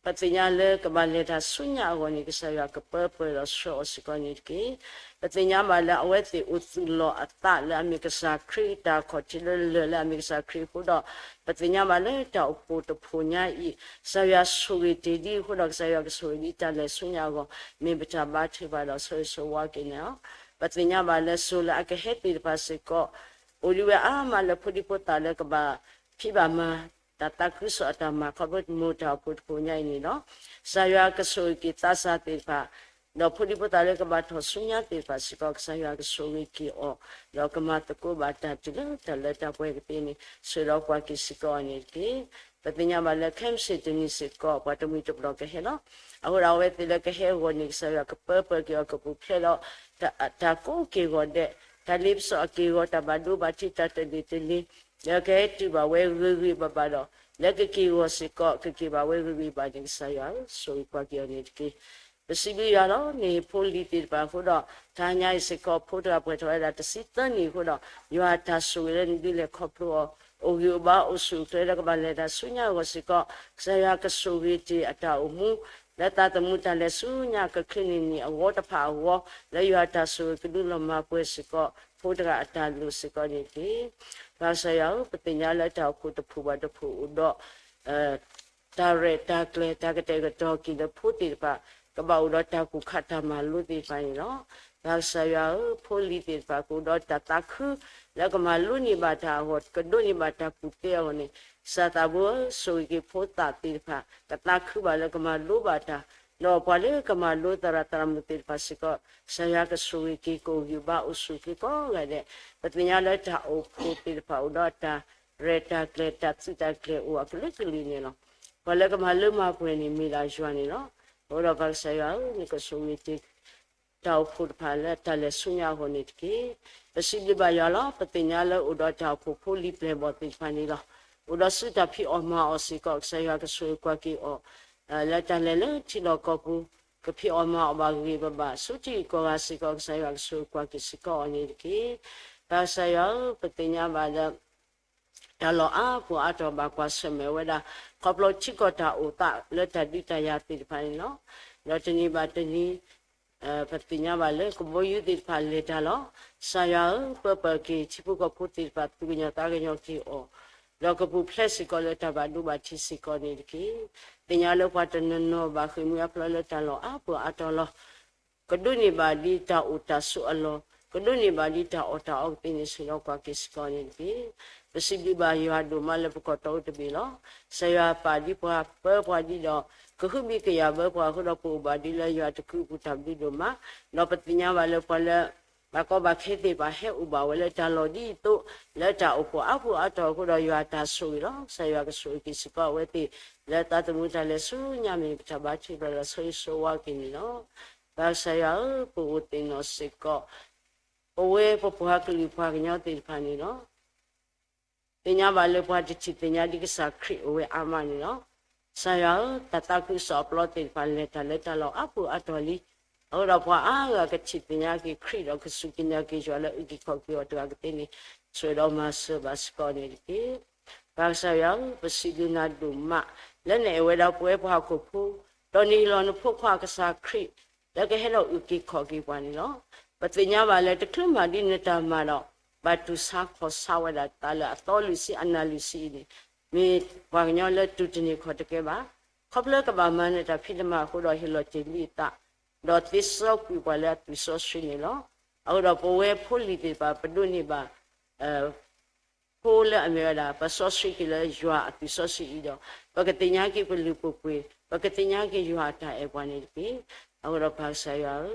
ပသ့ၣ်ညါလၢကဘၣ်လဲၤတၢ်ဆူညါအဂီၢ်န့ၣ် ကစၢ်ယွၤကပၢပၢၢ်ဒီးဆှၢအီၤစ့ၢ်ကီးန့ၣ်တက့ၢ်. ပသ့ၣ်ညါဘၣ်လၢအဝဲသ့ၣ်အိၣ်သူၣ်လီၤအသးလၢအမ့ၢ်ကစၢ်ခရံာ်တၢ်ခီၣ်ထံးလၢလၢၢ်လၢအမ့ၢ်ကစၢ်ခရံာ်အဃိဒီး ပသ့ၣ်ညါဘၣ်လၢတၢ်အိၣ်ဖှိၣ်တဖှိၣ်ညါအံၤ ကစၢ်ယွၤဆိၣ်ဂ့ၤတ့ၢ်ဒ်အဃိဒီး ကစၢ်ယွၤကဆိၣ်ဂ့ၤဒ်တၢ်လဲၤဆူညါအဂီၢ် မ့ၢ်ပတၢ်ဘါထုကဖၣ်ဒီးဆၢဂ့ၤဆၢဝါက့ၤန့ၣ်လီၤ. ပသ့ၣ်ညါဘၣ်လၢစိၤလၢအကဟဲသ့ၣ်တဖၣ်စ့ၢ်ကီး အိၣ်ဒံးဝဲအါမးလၢဖိဒံဖိသၣ်လၢကဘၣ်ဖံးဘၣ်မၤ တၢ်သးခုကစီၣ်အတၢ်မၤ ခီဖျိမိၢ်တၢ်အိၣ်ဖှိၣ်တဖှိၣ်ညါအံၤန့ၣ်လီၤ. ကစၢ်ယွၤကဆိၣ်ဂ့ၤက့ၤသးစၢ်သ့ၣ်တဖၣ် ဒီးဖိဒံဖိသၣ်လၢကဘၣ်ထီၣ်ဆူညါသ့ၣ်တဖၣ်စ့ၢ်ကီး ကစၢ်ယွၤကဆိၣ်ဂ့ၤက့ၤအီၤ ဒီးကမၤသကိးဘၣ်တၢ်တုၤလၢတၢ်လၢတၢ်ပှဲၤကသ့န့ၣ် ဆှၢဒီးကွၢ်က့ၤစ့ၢ်ကီးအီၤန့ၣ်တက့ၢ်. ပသ့ၣ်ညါဘၣ်လၢခဲမုၢ်ဆ့ၣ်တနံၤစ့ၢ်ကီး ပှၤတမှံၤတပျီၢ်ကဟဲလီၤ. အဃိဒီးအဝဲသ့ၣ်လၢကဟဲအဂီၢ်န့ၣ် ကစၢ်ယွၤကပၢပၢၢ်က့ၤအီၤ ကပူၤဖျဲးဒီး တၢ်ကိးက့ၢ်ဂီၤဒဲး တၢ်လ့ပစီအက့ၢ်ဂီၤ တၢ်ဘၣ်ဒိဘၣ်ထံး တၢ်တလ့ၤတလ့ၤ လၢကဟဲတုၤဘၣ်ဝဲဂ့ၤဂ့ၤဘၣ်ဘၣ်ဒီး လၢကက့ၢ်ဂီၤစ့ၢ်ကီး ကက့ၤဘၣ်ဝဲဂ့ၤဂ့ၤဘၣ်န့ၣ် ကစၢ်ယွၤဧၢ ဆိၣ်ဂ့ၤကွၢ်က့ၤအီၤန့ၣ်တက့ၢ်. ပစံးဘျုးယွၤလီၤ. မ့ၢ်ဖိလံၤသ့ၣ်တဖၣ်အဃိဒီး တဟါညါအံၤစ့ၢ်ကီး ဖိတဂၤပှဲၤထီၣ်ဝဲဒၣ်တဆံသၢနံၣ်အဃိဒီး ယွၤတၢ်ဆိၣ်ဂ့ၤလၢနဒုးလဲၤခီဖျိအီၤ အိၣ်ဂံၢ်အိၣ်ဘါအိၣ်ဆူၣ်အိၣ်ချ့လၢကဘၣ်လဲၤတၢ်ဆူညါအဂီၢ်စ့ၢ်ကီး ကစၢ်ယွၤကဆိၣ်ဂ့ၤတ့ၢ်အတၢ်အိၣ်မူ လၢသးသမူတၢ်လဲၤဆူညါကချုးန့ၢ်နံၣ်အဂီၢ်တဖၣ်အဂီၢ် လၢယွၤတၢ်ဆိၣ်ဂ့ၤကဒုးလီၤမၤပှဲၤစ့ၢ်ကီး ဖိတဂၤအတၢ်လိၣ်စ့ၢ်ကီးန့ၣ်တက့ၢ်. ပၢ်ကစၢ်ယွၤဧၢ ပသ့ၣ်ညါလၢတၢ်အိၣ်ဖှိၣ်တဖှိၣ်ဘၣ်တဖှိၣ်အိၣ်ဒီး တၢ်ရဲၣ်တၢ်ကျဲၤ တၢ်ကတဲာ်ကတီၤက့ၤလၢဖိသ့ၣ်တဖၣ် ကဘၣ်အိၣ်ဒီးတၢ်ကူၣ်ခးတၢ်မၤလိသ့ၣ်တဖၣ်န့ၣ်လီၤ. ပၢ်ကစၢ်ယွၤဧၢ ဖိလံၤသ့ၣ်တဖၣ်ကအိၣ်ဒီးတၢ်သးခု လၢကမၤလိန့ၢ်ဘၣ်တၢ်အဂီၢ် ကဒိးန့ၢ်ဘၣ်တၢ်ကူၣ်သ့အဂီၢ်န့ၣ် ကစၢ်သးဘိဧၢ ဆိၣ်ဂ့ၤက့ၤဖိသၣ်သ့ၣ်တဖၣ် ကသးခုဘၣ်လၢကမၤလိဘၣ်တၢ် ဒီးပှၤလၢကမၤလိသရၣ်သရၣ်မုၣ်သ့ၣ်တဖၣ်စ့ၢ်ကီး ကစၢ်ယွၤကဆိၣ်ဂ့ၤက့ၤ ကအိၣ်ဂံၢ်ဘါအိၣ်ဆူၣ်အိၣ်ချ့ကိးဂၤဒဲး ပသ့ၣ်ညါလၢတၢ်အိၣ်ဖှိၣ်သ့ၣ်တဖၣ်အိၣ်ဒီးတၢ်ရဲၣ်တၢ်ကျဲၤ တၢ်သုးတၢ်ကျဲၤအိၣ်အကလုာ်ကလုာ်န့ၣ်လီၤ. ပှၤလၢကမၤလိမၤပှဲၤန့ၣ်မ့ၢ်ဒၣ်ယွၤန့ၣ်လီၤ. အဃိဒီးပၢ်ကစၢ်ယွၤဧၢ နကဆိၣ်ဂ့ၤက့ၤ တၢ်အိၣ်ဖှိၣ်တဖၣ်လၢတၢ်လဲၤဆူညါအဂီၢ်န့ၣ်တက့ၢ်. ပစံးဘျုးဘၣ်ယွၤလီၤ. ပသ့ၣ်ညါလၢအိၣ်ဒီးတၢ်အိၣ်ဖှိၣ်ဖိလံၤပျဲၢ်ဘီၣ်သ့ၣ်တဖၣ်န့ၣ်လီၤ. အိၣ်ဒီးဆူတၢ်ဖံးအီၣ်မၤအီၣ်စ့ၢ်ကီး ကစၢ်ယွၤကဆိၣ်ဂ့ၤကွၢ်က့ၤအီၤ လၢတၢ်လဲၤလၢထံလီၢ်ကီၢ်ပူၤ ကဖံးအီၣ်မၤအီၣ်ဘၣ်ဂ့ၤဂ့ၤဘၣ်ဘၣ် ဆူထံဂုၤကီၢ်ဂၤစ့ၢ်ကီး ကစၢ်ယွၤကဆိၣ်ဂ့ၤကွၢ်က့ၤစ့ၢ်ကီးအီၤန့ၣ်တက့ၢ်. ပၢ်ကစၢ်ယွၤဧၢ ပသ့ၣ်ညါဘၣ်လၢ တၢ်လီၢ်အါပူၤအါတီၢ်ဘၣ်ကွၢ်ဆၢၣ်မဲာ်ဝဲဒၣ် ခီဖျိထံကီၢ်တၢ်အိၣ်သးလၢတၢ်ဒုးတၢ်ယၤသ့ၣ်တဖၣ်န့ၣ်လီၤ. ဒီးတနံၤဘၣ်တနံၤ ပသ့ၣ်ညါဘၣ်လၢကဘီယူၤသ့ၣ်တဖၣ်လဲၤတၢ်လီၤ. ကစၢ်ယွၤဧၢ ပၢပၢၢ်က့ၤ ထံဖိကီၢ်ဖိသ့ၣ်တဖၣ်သူၣ်ကညီၤသးကညီၤက့ၤအီၤ, ဒီးကပူၤဖျဲးစ့ၢ်ကီးလၢတၢ်ဘၣ်ဒိဘၣ်ထံးစ့ၢ်ကီးန့ၣ်တက့ၢ်. သ့ၣ်ညါလၢပှၤတနီၤနီၤဘၣ်ဃ့ၢ်မှံဟးဖျိးလၢတၢ်လီၢ်အါပူၤအါတီၢ်လီၤ. ကဒိးန့ၢ်ဘၣ်ဒ်တၢ်အိၣ်တၢ်ဆိးအလီၢ်, ကဒိးန့ၢ်ဘၣ်ဒ်တၢ်အီၣ်တၢ်အီကသ့န့ၣ် ဆှၢဒီးကွၢ်က့ၤစ့ၢ်ကီးန့ၣ်တက့ၢ်. ပစံးဘျုးဘၣ်ယွၤဒိၣ်မးလၢပကီၢ်တီအိၣ်တဘ့ၣ်လီၤ. ကစၢ်ယွၤပာ်ဒ်ပှၤပၢပှၤဒ်ဒီး ကဟုဘံၣ်ကယာ်ဘၢပှၤအဃိဒီး ပအိၣ်ဘၣ်ဒ်လၢယွၤတကုးအပူၤတၢ်ဘျုးဒိၣ်မး, ဒီးပသ့ၣ်ညါဘၣ်လၢပှၤလၢ ဘၣ်ကီဘၣ်ခဲသ့ၣ်တဖၣ်ဟဲအိၣ်ဘၣ်ဝဲလၢတၢ်လီၢ်ဒ်အံၤအသိး, လၢတၢ်အိၣ်ဖှိၣ်အါပူၤအါတီၢ်အဃိဒီး ယွၤတၢ်ဆိၣ်ဂ့ၤလီၤ. ကစၢ်ယွၤကဆိၣ်ဂ့ၤက့ၤစ့ၢ်ကီးအဝဲသ့ၣ် လၢသးသမူတၢ်လဲၤဆူညါမ့ၢ်ပတၢ်ဘါထုကဖၣ်ဒီးဆၢဂ့ၤဆၢဝါက့ၤန့ၣ်လီၤ. ပၢ်ကစၢ်ယွၤဧၢ, ပအိၣ်သ့ၣ်နီၣ်စ့ၢ်ကီး ပဝဲပပှၤကလုာ်ပှၤကညီသ့ၣ်တဖၣ်န့ၣ်လီၤ. သ့ၣ်ညါဘၣ်လၢပှၤတထံၣ်သ့ၣ်ညါဒ်ကစၢ်ခရံာ်အိၣ်ဝဲအါမးန့ၣ်လီၤ. ကစၢ်ယွၤဧၢ, တၢ်သးခုကစီၣ်အပျီသ့ၣ်တဖၣ်လဲၤတၢ်လၢတၢ်လီၢ်အါပူၤအါတီၢ်လံ. အဃိဒီးပှၤအါဂၤကထံၣ်သ့ၣ်ညါက့ၤခရံာ်ဒီးကစူၢ်က့ၤနာ်က့ၤယွၤလၢအုၣ်က့ၤခီၣ်က့ၤအီၤတဂၤကသ့န့ၣ် ဆိၣ်ဂ့ၤဒီးမၤစၢၤဘၣ်စ့ၢ်ကီးန့ၣ်တက့ၢ်. ပၢ်ကစၢ်ယွၤဧၢ, ပစံးဘျုးနၤဒိၣ်မး လၢနအဲၣ်ဝဲဒၣ်ပဝဲပှၤဟီၣ်ခိၣ်ဖိ, ဒီးနဟ့ၣ်လီၤနဖိခွါကစၢ်ခရံာ် လၢကဟဲဒီးအုၣ်က့ၤခီၣ်က့ၤပှၤန့ၣ်လီၤ. ပသ့ၣ်ညါဘၣ်လၢတချုးမၤဒ်နတၢ်မၤဒီး ဘၣ်တူၢ်ဆါခီၣ်ဆါဝဲဒၣ်သးလၢအသီလွံၢ်ဆံအနၢ်လွံၢ်ဆံအံၤန့ၣ် မ့ၢ်ပှၤကညီလၢတူၢ်တန့ၢ်ခီၣ်တကဲဘၣ်. ခီဖျိကဘၣ်မၤနတၢ်ဖံးတၢ်မၤအဃိဒီးဟ့ၣ်လီၤတ့ၢ်လံအသး, ဒီးသ့စီကွံာ်ပှၤလၢအသွံၣ်စီဆှံန့ၣ်လီၤ. အဃိဒီးပဝဲဖိလံၤသ့ၣ်တဖၣ် ပဒိးန့ၢ်ဘၣ် ဖိလၢအမ့ၢ်ဝဲဒၣ် ပစီဆှံက့ၤလၢယွၤအသွံၣ်စီဆှံအံၤဒီး ပကသ့ၣ်ညါက့ၤပလုၢ်ပပှ့ၤ, ပကသ့ၣ်ညါက့ၤယွၤအတၢ်အဲၣ်ပှၤန့ၣ်တက့ၢ်. အဃိဒီးပၢ်ကစၢ်ယွၤဧၢ,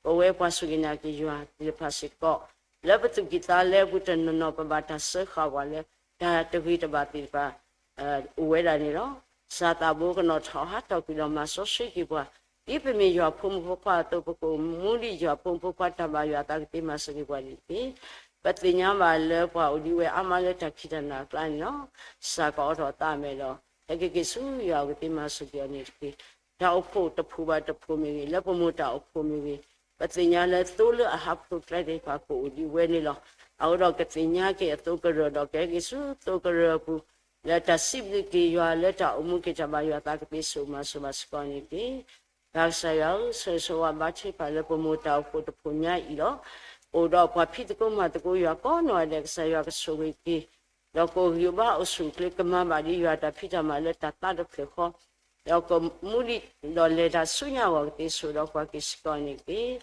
ပဝဲပှၤစူၢ်က့ၤနာ်က့ၤယွၤသ့ၣ်တဖၣ်စ့ၢ်ကီး လၢပသူၣ်ကံၢ်သးလဲပူၤတနီၤနီၤ ပဘၣ်တၢ်စၢဃာ်ပှၤလၢ တၢ်တဂ့ၤတဘၣ်သ့ၣ်တဖၣ် အိၣ်ဝဲဒၣ်န့ၣ်လီၤ. ကစၢ်သးဘိကနီၤထီၣ်ဟးထီၣ်ကွံာ်ဒီးမၤစီဆှံက့ၤပှၤ, ဒ်ပမ့ၢ်ယွၤဖိမုၣ်ဖိခွါအသိး ပကအိၣ်မူဒ်ယွၤဖိမုၣ်ဖိခွါတၢ်ဘၣ်ယွၤအသးကသ့မၤစၢၤက့ၤပှၤန့ၣ်တက့ၢ်. ပသ့ၣ်ညါဘၣ်လၢပှၤအိၣ်ဒံးဝဲအါမးလၢတၢ်ခံးတၢ်နၤအကျါန့ၣ်လီၤ. ကစၢ်ကအိးထီၣ်အသးအမဲာ်ဒီး ဟဲက့ၤက့ၤဆူယွၤအကသ့မၤစၢၤက့ၤအီၤန့ၣ်တက့ၢ်. တၢ်အိၣ်ဖှိၣ်တဖှိၣ်ဘၣ်တဖှိၣ်မ့ၢ်ဂ့ၤ, လၢပမိၢ်တၢ်အိၣ်ဖှိၣ်မ့ၢ်ဂ့ၤ, ပသ့ၣ်ညါလၢသိလၢအဟးဖျိးကျဲသ့ၣ်တဖၣ်ကအိၣ်ဒံးဝဲန့ၣ်လီၤ. အဃိဒီးကသ့ၣ်ညါက့ၤအသိကရၢၢ်ဒီးကဟဲက့ၤဆူသိကရၢၢ်အပူၤ လၢတၢ်စံးဘျုးက့ၤယွၤ လၢတၢ်အိၣ်မူက့ၤတၢ်ဘၣ်ယွၤအသးကဘၣ်ဆိၣ်ဂ့ၤမၤစၢၤဘၣ်စ့ၢ်ကီးန့ၣ်တက့ၢ်. ပၢ်ကစၢ်ယွၤဧၢ, ဆိၣ်ဂ့ၤဆိၣ်ဝါဘါထုကဖၣ်လၢပမိၢ်တၢ်အိၣ်ဖှိၣ်တဖုညါအံၤလီၤ. အိၣ်ဒီးပှၤဖံးသကိးမၤသကိးယွၤကိးနီၢ်ဂၤဒဲး ကစၢ်ယွၤကဆိၣ်ဂ့ၤက့ၤ, ဒီးကအိၣ်ဂံၢ်အိၣ်ဘါအိၣ်ဆူၣ်အိၣ်ချ့ ကမၤဘၣ်ဒ်ယွၤတၢ်ဖံးတၢ်မၤလၢတၢ်သးတဖျၢၣ်ဃီ ဒီးကမူဒံးဒီးလဲၤတၢ်ဆူညါအဂီၢ် ကသ့ဆိၣ်ဂ့ၤဒီးကွၢ်က့ၤစ့ၢ်ကီးန့ၣ်တက့ၢ်.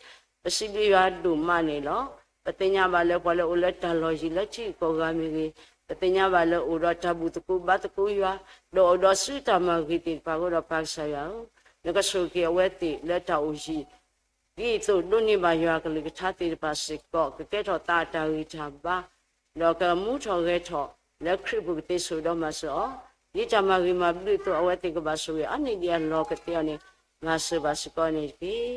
ပစံးဘျုးယွၤဒိၣ်မးန့ၣ်လီၤ. ပသ့ၣ်ညါဘၣ်လၢပှၤလၢအိၣ်လၢတၢ်လီၢ်ယံၤလၢထံဂုၤကီၢ်ဂၤမ့ၢ်ဂ့ၤ, ပသ့ၣ်ညါဘၣ်လၢအိၣ်ဒီးတၢ်ဘူၣ်သကိးဘါသကိးယွၤ, ဒီးအိၣ်ဒီးစုတၢ်မၤဂ့ၤသ့ၣ်တဖၣ်အဃိဒီး ပၢ်ကစၢ်ယွၤဧၢ, နကဆိၣ်ဂ့ၤက့ၤအဝဲသ့ၣ်လၢတၢ်အိၣ်ယံၤ ဒ်သိးဒိးန့ၢ်ဘၣ်ယွၤအကလုၢ်ကထါသ့ၣ်တဖၣ်စ့ၢ်ကီး ကကဲထီၣ်သးအတၢ်ဂံၢ်တၢ်ဘါ, ဒီးကမူထီၣ်ဂဲၤထီၣ်လၢခရံာ်ပူၤ ကသ့ဆိၣ်ဂ့ၤဒီးမၤစၢၤအီၤ, ဒ်တၢ်မၤဂ့ၤမၤဘျုးအသိး အဝဲသ့ၣ်ကဘၣ်ဆိၣ်ဂ့ၤအါန့ၢ်ဒံးအလီၢ်ကသ့အီၤန့ၣ် မၤစၢၤဘၣ်စ့ၢ်ကီးန့ၣ်တက့ၢ်.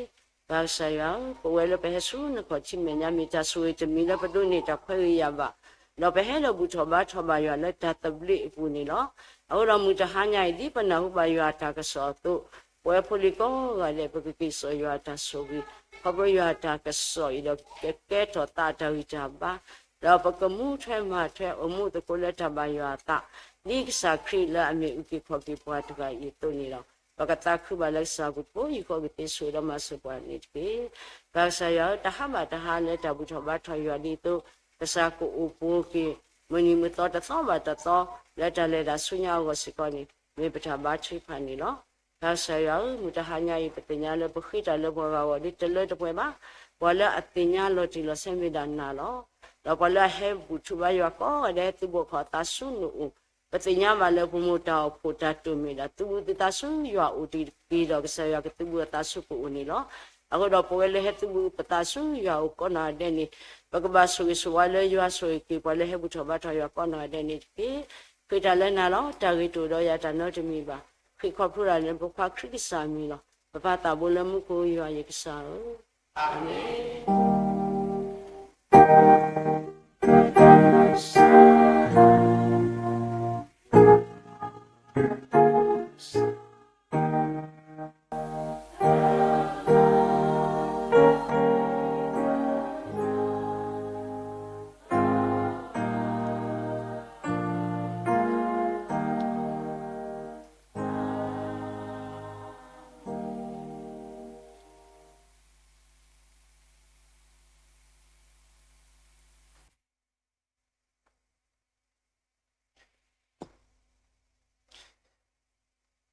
ပၢ်ကစၢ်ယွၤဧၢ, ပဝဲလၢပဟဲဆူနခီၣ်ထံးမဲာ်ညါ မ့ၢ်တၢ်ဆိၣ်ဂ့ၤတမံၤလၢပဒိးန့ၢ်တၢ်ခွဲးဂ့ၤယာ်ဘၣ်, ဒီးပဟဲဒီးဘူၣ်ထီၣ်ဘါထီၣ်ဘၣ်ယွၤလၢတၢ်သဘျ့အပူၤန့ၣ်လီၤ. အဃိဒီးမုၢ်တဟါညါအံၤ ဒ်ပနၢ်ဟူဘၣ်ယွၤအတၢ်ကစီၣ်အသိး, ပဝဲဖိလံၤကိးဂၤဒဲး ပကက့ၤစိာ်ယွၤအတၢ်ဆိၣ်ဂ့ၤ, ခီဖျိယွၤအတၢ်ကစီၣ်အံၤဒီး ကကဲထီၣ်သးအတၢ်ဂံၢ်တၢ်ဘါ, ဒီးပကမူထွဲမၤထွဲအိၣ်မူသကိးလၢတၢ်ဘၣ်ယွၤအသး, ဒ်ကစၢ်ခရံာ်လၢအမ့ၢ်အုၣ်က့ၤခီၣ်က့ၤပှၤတဂၤအံၤအသိးန့ၣ်လီၤ. ပကသးခုဘၣ်လၢကစၢ်အပူၤတဘိယူၢ်ဃီ ကသ့ဆိၣ်ဂ့ၤဒီးမၤစၢၤပှၤန့ၣ်တက့ၢ်. ပၢ်ကစၢ်ယွၤဧၢ, တဟါဘၣ်တဟါလၢတၢ်ဘူၣ်ထီၣ်ဘါထီၣ်ယွၤဒ်သိး ကစၢ်ကအိၣ်ပှဲၤက့ၤ မုၢ်နံၤမုၢ်သီတသီဘၣ်တသီ လၢတၢ်လဲၤတၢ်ဆူညါအဂီၢ်စ့ၢ်ကီးန့ၣ် မ့ၢ်ပတၢ်ဘါထုကဖၣ်န့ၣ်လီၤ. ပၢ်ကစၢ်ယွၤဧၢ, မုၢ်တဟါညါအံၤ ပသ့ၣ်ညါလၢပဃ့တၢ်လၢပှၤဂၤအဂီၢ် ဒ်တလၢတပှဲၤဘၣ်, ပှၤလၢအသ့ၣ်ညါလီၤတံၢ်လီၤဆဲးမ့ၢ်ဒၣ်နၤလီၤ. ဒီးပှၤလၢအဟဲဘူၣ်ထီၣ်ဘါယွၤကိးဂၤဒဲး ဟဲသုးဘူးခီၣ်အသးဆူနအိၣ်, ပသ့ၣ်ညါဘၣ်လၢပမိၢ်တၢ်အိၣ်ဖှိၣ်တၢ်တိၢ်မ့ၢ်ဒၣ် သုးဘူးသုးသးဆူယွၤအအိၣ်တက့ၢ်ဒီး ကစၢ်ယွၤကသုးဘူးအသးဆူပအိၣ်န့ၣ်လီၤ. အဃိဒီးပဝဲလၢဟဲသုးဘူးပသးဆူယွၤအအိၣ်ကိးနီၢ်ဂၤဒဲးန့ၣ် ပကဘၣ်ဆိၣ်ဂ့ၤဆိၣ်ဝါလၢယွၤဆိၣ်ဂ့ၤက့ၤ ပှၤလၢဟဲဘူၣ်ထီၣ်ဘါထီၣ်ယွၤကိးနီၢ်ဂၤဒဲးန့ၣ်တက့ၢ်. ဃ့တၢ်လၢနၤလီၤ. တၢ်ဂ့ၤတအိၣ်ဒီးယၤတၢ်နီတမံၤဘၣ်. ဃ့ခီဖျိတၢ်လၢပဖိခွါခရံာ်ကစၢ်အမံၤလီၤ. ပပၢ်သးဘိလၢမူခိၣ် ယွၤယကစၢ်ဧၢ, အၤမ့ၣ်.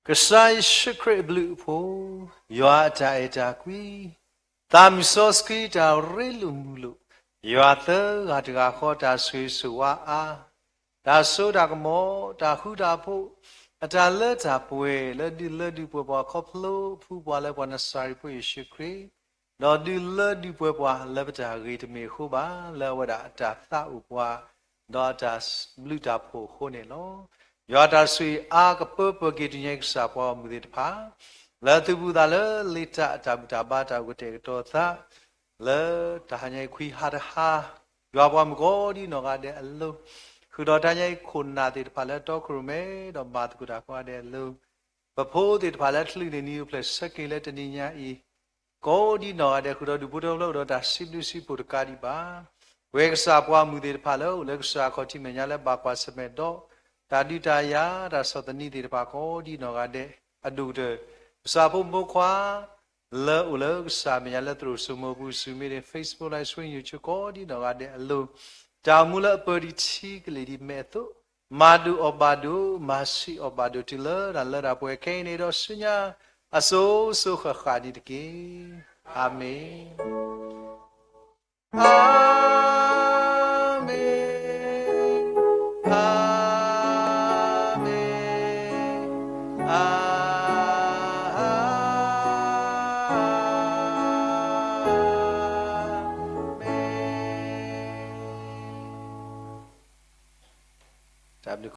ကစၢ်ယ့ၣ်ၡူးခရံာ်အဘျုးအဖှိၣ်, ယွၤအတၢ်အဲၣ်တၢ်ကွံ, သးမုၢ်စီဆှံတၢ်ရ့လိာ်မုာ်လိာ်, ယွၤသၢဂၤတဂၤဃီတၢ်ဆိၣ်ဂ့ၤဆိၣ်ဝါအါ, တၢ်စိတၢ်ကမီၤ, တၢ်ဃူတၢ်ဖိး, အတၢ်လၢတၢ်ပှဲၤလၢဒုးလၢဒုးပှဲၤပှၤခီဖျိအဖုပှၤလၢပှၤနစၤရ့းဖိယ့ၣ်ၡူးခရံာ်, ဒီးဒုးလၢဒုးပှဲၤပှၤလၢပတၢ်ဂ့ၤတမ့ၢ်အဃိဘၣ်, လၢအဝဲဒၣ်အတၢ်သးအိၣ်ပှၤ, ဒီးအတၢ်ဘျုးတၢ်ဖှိၣ်အဃိန့ၣ်လီၤ. ယွၤတၢ်ဆိၣ်ဂ့ၤအါကပၢပှဲၤက့ၤတုၤညါအံၤကစၢ်ပှၤဂီၢ်မုၢ်သ့ၣ်တဖၣ်, လၢသုးဘူးသးလၢလ့တၢ်အတၢ်ဘူၣ်တၢ်ဘါတၢ်အိၣ်ကတဲာ်ကတီၤသး လၢတၢ်ဟါညါအံၤခွံဟါတဟါ, ယွၤပှၤမုၣ်ကိးဒံနီၢ်ဂၤဒဲးအလိၤ, ဃုာ်ဒီးတၢ်ညါအံၤခိၣ်နၢ်သ့ၣ်တဖၣ်လၢတီခိၣ်ရိၣ်မဲ, ဒီးမၤသကိးတၢ်ကိးဂၤဒဲးအလိၤ, ပဖိသ့ၣ်တဖၣ်လၢအကလုၢ်န့ၣ်နံၤအိၣ်ဖျဲၣ်ဆၢက့ၤလၢတနံၤညါအံၤ, ကိးဒံနီၢ်ဂၤဒဲးဃုာ်ဒီးဒူၣ်ဖိထၢဖိလၢအိၣ်ဒီးတၢ်စံးဘျုးစံးဖှိၣ်တကးဒံးဘၣ်. ပဝဲကစၢ်ပှၤမုၣ်သ့ၣ်တဖၣ်လၢအိၣ်လၢကစၢ်အခီၣ်ထံးမဲာ်ညါလၢဘၣ်ကွၢ်ဆၢၣ်မဲာ်ဒီး တၢ်ဒုးတၢ်ယၤ တၢ်ဆီၣ်သနံးသ့ၣ်တဖၣ်ကိးဒံနီၢ်ဂၤဒဲး, အဒိၣ်ကတၢၢ် ကစၢ်ဖိမိၢ်ခွါ လၢအိၣ်လၢကစၢ်မဲာ်ညါလၢသရိာ်စိမိၤပူၤစုမ့ၢ်ဒၣ် Facebook Live Stream YouTube ကိးဒံနီၢ်ဂၤဒဲးအလိၤ, တၢ်အိၣ်မူလၢအပၢၤဒံးထံကလံၤဒ်မဲာ်အသိး, မၤဒိၣ်အီၣ်ဘၣ်ဒိၣ်, မၤဆံးအီၣ်ဘၣ်ဒိၣ်တုၤလၢတၢ်လၢတၢ်ပှဲၤခဲအံၤန့ၣ်ဒီးဆူညါ အစိၤစိၤဃၣ်ဃၣ်န့ၣ်တက့ၢ်. အၤမ့ၣ်. အၤမ့ၣ်, အၤမ့ၣ်, အၤမ့ၣ်. တၢ်ဘျုး